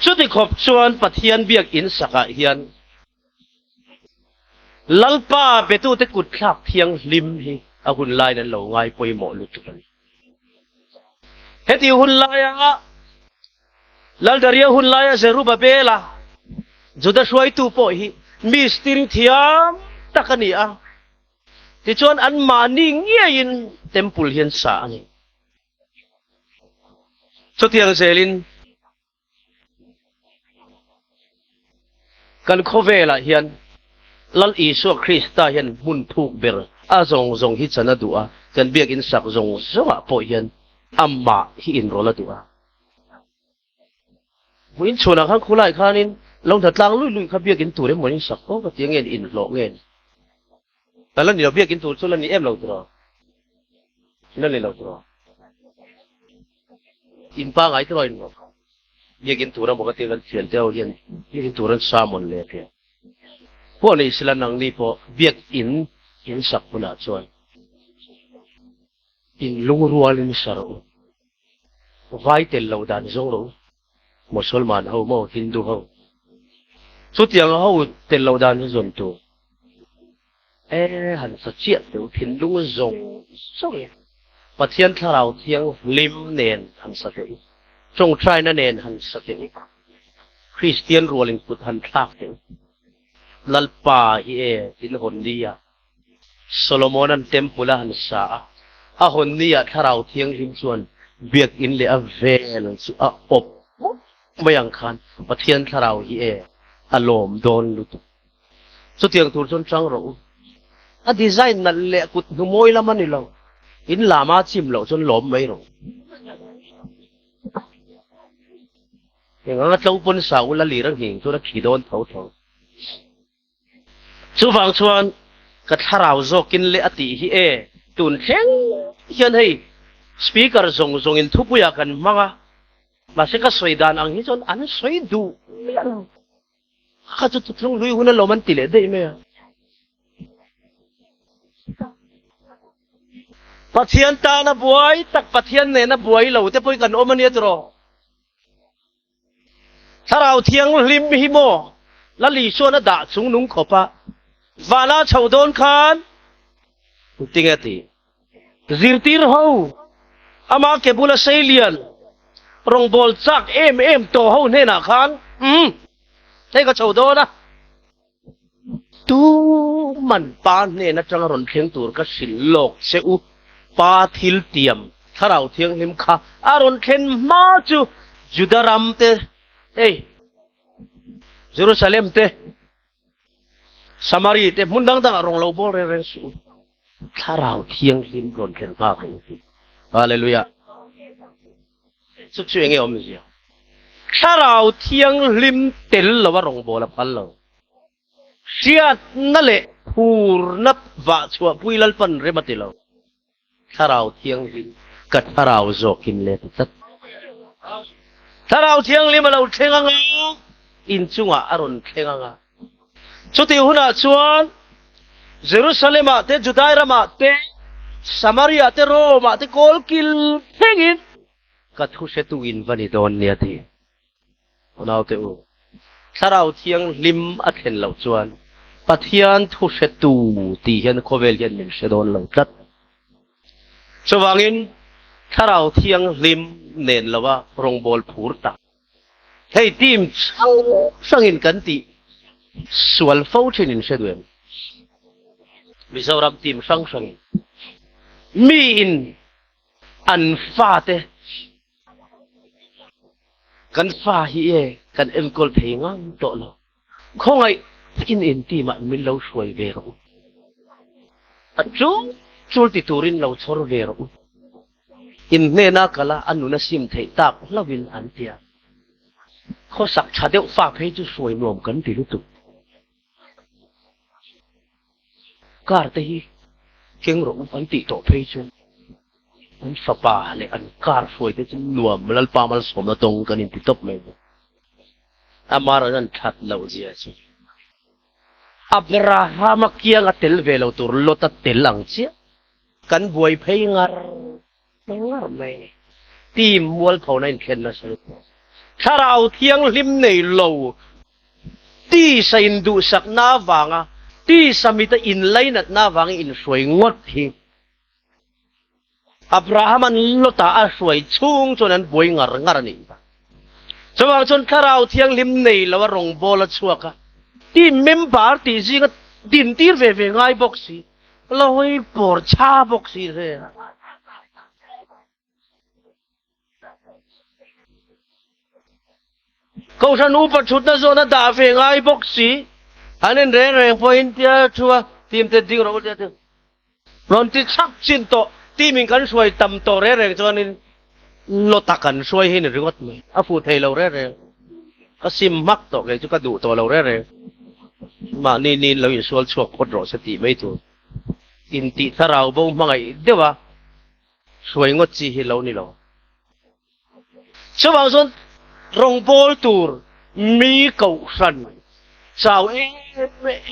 Chuti khawp chuan Pathian biakin sakah hian Lalpa betute kutthlak thianghlim hi a hun laiin an lo ngai pawimawh lutuk a ni. Heti hun laia Laldaria hun laia Zerubabela, Juda hruaitu pawh hi mistiri thiam tak a ni a, tichuan anmahni ngeiin temple hi an sa a ni. Chutiang zelin Kan khawvelah hian Lal Isua Krista hian hmun thuk ber a zawng zawng hi chan a duh a, kan biakinn sak zawng zawngah pawh hian amah hi inrawlh a duh a. Hmuh inchhuanah khan khulai khanin lo hna tlang luih luih kha biakinn tur emaw in sak fo ka ti a nge inhlawh nge ni? Ta la ni lo, biakinn tur chu la ni em lo tiraw? La ni lo tiraw? In pangai tiraw in biakinn tur emaw ka ti kan thian te ho hian biakinn tur an sa mawn le tia. Pawh nei sila nangni pawh biakinn in sak hunah chuan in lungrualin sa rawh u. Vai tel lo dan zawng rawh u. Mosolman ho maw Hindu ho. Chutiang ho tel loh dan chu zawn tur. E han sa chiah teu thinlung zawng zawng in Pathian thlarau thianghlim nen han sa teh u, tawngtaina nen han sa teh u, Kristian rual in kut han thlak teh u. Lalpa hi e tin hawn ni a Solomonan temple a han sa a, a hawn ni ah thlarau thianghlim chuan biakinn leh a vel chu a awp mai ang khan Pathian thlarau hi e a lawm dawn lutuk. Chutiang tur chuan chang rawh u. A design nalh leh kut hnu mawi lam a ni lo. In lama chim loh chuan lawm mai rawh u. Eng anga tlo pawn sa ula lir a nghing chuan a khi dawn tho tho. Chuvang chuan ka thlarau zawkin leh a tih hi e, tun thleng hian hei speaker zawng zawngin thupuiah kan hmang a, mahse ka sawi dan ang hi chuan an sawi duh miah lo. Kha chu thuthlung hlui hun alawm an ti leh daih mai a. Pathian tana buai tak Pathian nena buai lo te pawhin kan awm a nia tiraw? Thlarau Thianghlim hi maw Lal Isuan a dah chung nung khawp a, vana chho dawn khan tinge ti? Zirtir ho, ama ke bula seilian, rawngbâwl châk em em tawh ho hnenah khan, Umm, hei ka chho dawn a, tuman pa hnen aṭanga rawn thleng tur ka hrilh lawk che u, pa thil tiam Thlarau Thianghlim kha a rawn thlen hma chu Juda ram te, hei, Jerusalem te, Samari te hmun dang dangah rawn lo bawl reng reng suh u. Thlarau Thianghlim rawn thlen nghak ang chu. Hallelujah. Chu chu enge awmzia? Thlarau Thianghlim tel lova rawngbâwl a phal lo. Hriatna leh phurna vah chhuahpui Lalpan rem a ti lo. Thlarau Thianghlim ka thlarau zawkin let tlat. Thlarau Thianghlim a lo thleng anga, inchungah a rawn thleng anga. Chutih hunah chuan Jerusalem-ah te, Judai ramah te, Samaria-ah te, Rome-ah te kawl kil thlengin ka thu hretu in va ni dawn nia ti. Unaute u, Thlarau Thianghlim a thlen loh chuan Pathian thu hretu tih hian khawvel hian min hre dawn lo tlat. Chuvangin Thlarau Thianghlim nen lova rawngbâwl phur tak hei team hrang hrangin kan tih sual fo thin in hre duh em? Mizoram team hrang hrangin miin an fate Kan fa hi e kan enkawl thei ngang tawh lo. Khawngaih takin in team ah min lo hruai ve rawh u. A chul chul ti turin lo chhawr ve rawh u. In hnena kal a a nun a sim theih tak hlauhin an ti a. Khawsak tha deuh fa phei chu hruai nuam kan ti lutuk. Car te hi keng rawh u an tih tawh phei chu an fapa leh an car hruai te chu nuam Lalpa malsawmna tawng kan inti tawp mai bawk. Amah an that loh zia chu Abrahama kianga tel ve lo tur Lota tel ang chiah kan buai phei ngar ngar mai a ni. Team mualphona inthlen nasa lutuk. Thlarau Thianghlim nei lo Tisa induhsakna avanga tisa mita inlainatna avangin inhruai ngawt hi Abraham-a'n Lota a hruai chhung chuan an buai ngar ngar a nih kha. Chuvang chuan Thlarau Thianghlim nei lo a rawngbâwl a chhuak a, team member tih zinga dintir ve ve ngai bawk si, la hawi pawr chha bawk si hle. Kohhran upa thutna zawn a dah ve ngai bawk si. An in reng reng pawhin tia thu a team te ding rawh u tia chu rawn ti chhak chin tawh. Team in kan hruai tam tawh reng reng chuanin lawta kan hruai hi ni ringawt mai. A fuh thei lo reng reng. Ka sim hmak tawh kei chu ka duh tawh lo reng reng. Mahni niin lo insual chhuak phawt rawh se tih mai tur. Intih thlarau bo hmangaih deuh a. Hruai ngawt chi hi lo ni lo. Chuvang chuan rawngbâwl tur mi kohhran chau em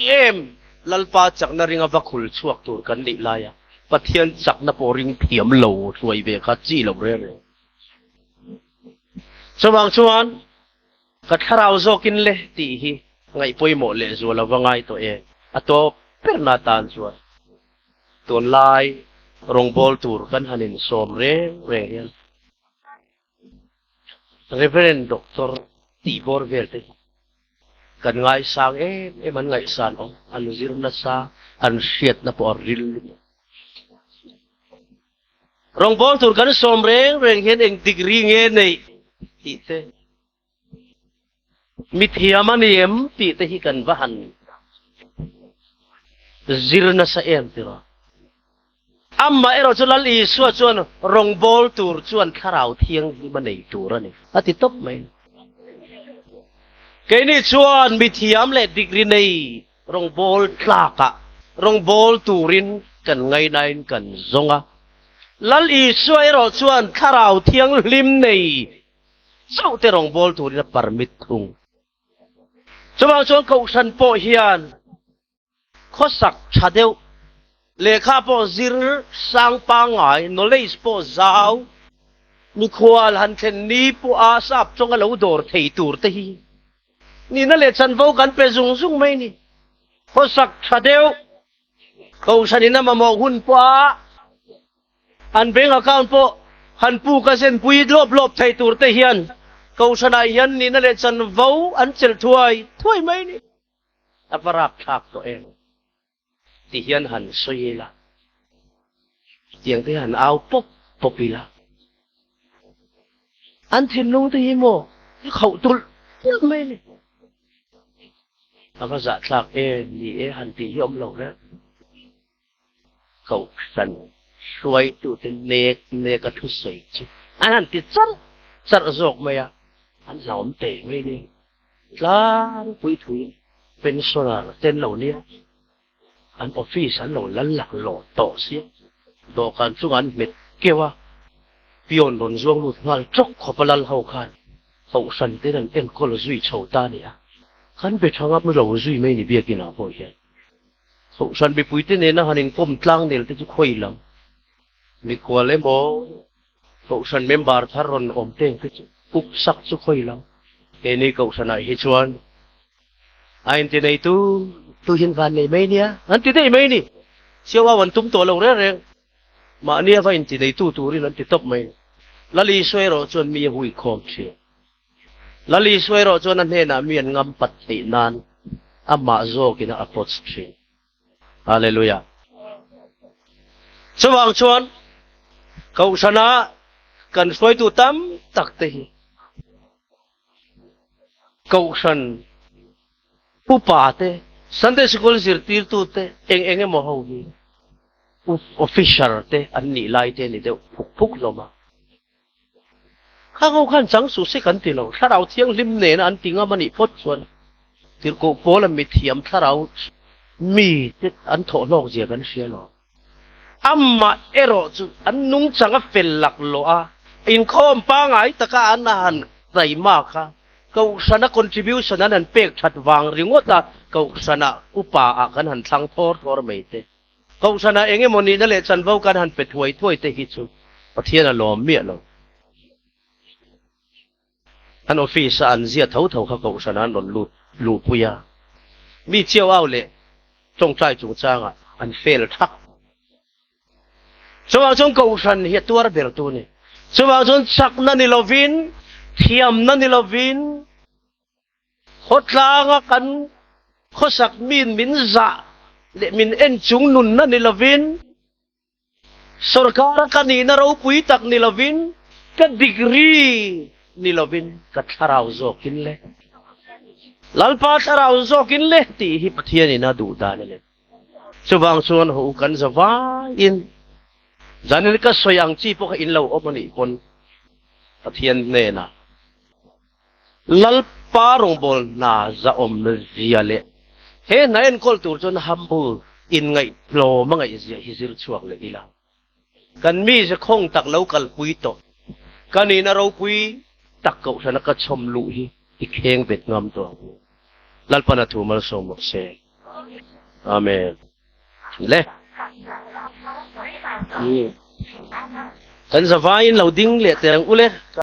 em Lalpa chakna ringa va khul chhuak tur kan nih laia Pathian chakna pawh ring thiam lo hruai ve kha chi lo reng reng. Chuvang chuan ka thlarau zawkin le tih hi. Ngaih pawimawh leh zual a va ngai tawh e. A tawp berna tan chuan tunlai rawngbâwl tur kan han insawm reng reng hian Reverend Doctor tih bawr vel te hi kan ngaisang em em, an ngaihsan awm, an zir nasa, an hriatna pawh a ril lutuk. Rawngbâwl tur kan sawm reng reng hian eng degree nge neih tih te, Mi thiam a ni em tih te hi kan va han zir nasa em tiraw. Amah erawh chu Lal Isua chuan rawngbâwl tur chuan thlarau thianghlim a nei tur a ni a ti tawp mai. Keini chuan mi thiam leh degree nei rawngbâwl tlakah rawngbâwl turin kan ngainain kan zawng a. Lal Isua erawh chuan thlarau thianghlim nei chauh te rawngbâwl turin a permit thung. Chuvang chuan Kohhran pawh hian khawsak tha deuh, lehkha pawh zir sang pangngai, knowledge pawh zau, mikhual han thlen ni pawha sap chawnga lo dawr thei tur te hi nihna leh chanvo kan pe zung zung mai ni. Khawsak tha deuh, Kohhranin a mamawh hun pawha An bank account pawh han puk a zenpui lawp lawp thei tur te hian Kohhranah hian nihna leh chanvo an chelh thuai thuai mai ni. A va rapthlak tawh em? Ti hian han sawi ila, tiang te han au pawp pawp ila. An thinlung te hi maw a khauh tulh tulh mai ni. A va zahthlak em ni e han tih hi awm lo reng. Kohhran hruaitute nek nek a thusawi chu an han ti charh charh zawk mai a, an hlauhawm teh mai ni. Tlangpui thuin pensioner te an lo nia, an office an lo lal laklawh tawh sia, dawhkan chungah an hmet keuh a, peon rawn zuang lut nghal tawk khawp a lal ho khan kohhran ten an enkawl zui chho ta a ni a, kan be tha ngam lo zui mai ni biakinah pawh hian. Kohhran mipuite nena han inkawm tlang nel te chu khawi lam mikhual emaw Kohhran member thar rawn awm te te chu up sak chu khawi lam. Keini Kohhranah hi chuan a inti neitu tu hian van nei mai nia an ti daih mai ni. Chiau au an tum tawh lo reng reng. Mahni a va inti neitu turin an ti tawp mai. Lal Isua erawh chuan mi a hui khawm thin. Lal Isua erawh chuan a hnenah mi an ngam pat theih nan amah zawkin a approach thin. Hallelujah. Chuvang chuan Kohhrana kan hruaitu tam tak te hi Kohhran upa te, Sunday School zirtirtu te, eng eng emaw ho hi officer te an nih lai te ni deuh phuk phuk hlawm a. Khang ho khan chang suh se kan ti lo, Thlarau Thianghlim nena an ti ngam a nih phawt chuan Tirhkoh Paula mithiam thlarau mi te an thawh hlawk zia kan hria lo. Amah erawh chu an nungchang a fel laklawh a, inkhawm pangai taka an han taima kha Kohhrana contribution an han pek that vang ringawt a Kohhrana upa ah kan han thlang thawr thawr mai te. Kohhranah eng emaw nihna leh chanvo kan han pe thuai thuai te hi chu Pathian a lawm miah lo. An office a an zia tho tho kha Kohhranah an rawn lut luhpui a, mi chiau au leh tawngtai chungchangah an fail thak. Chuvang chuan Kohhran hi a tuar ber tu a ni. Chuvang chuan chakna ni lovin, thiamna ni lovin, Khawtlanga kan khawsak min min zah leh min en chung nunna ni lovin, sorkara ka nihna ropui tak ni lovin, ka degree ni lovin ka thlarau zawkin le, Lalpa thlarau zawkin le tih hi Pathianin a duh dan a ni. Chuvang chuan ho kan za vaiin zanin ka sawi ang chi pawh kha in lo awm a nih pawn Pathian hnenah Lalpa rawngbâwl hna zahawmna zia leh he hna enkawl tur chuan humble, inngaihtlawm a ngaihzia hi zir chhuak leh ila. Kan mize khawng tak lo kalpui tawh, ka nihna ropui tak kohhrana ka chhawm luh hi i kheng bet ngam tawh ang u. Lalpan a thu malsawm rawh se. Amen. Le. Kan zavaiin lo ding leh teh ang u le.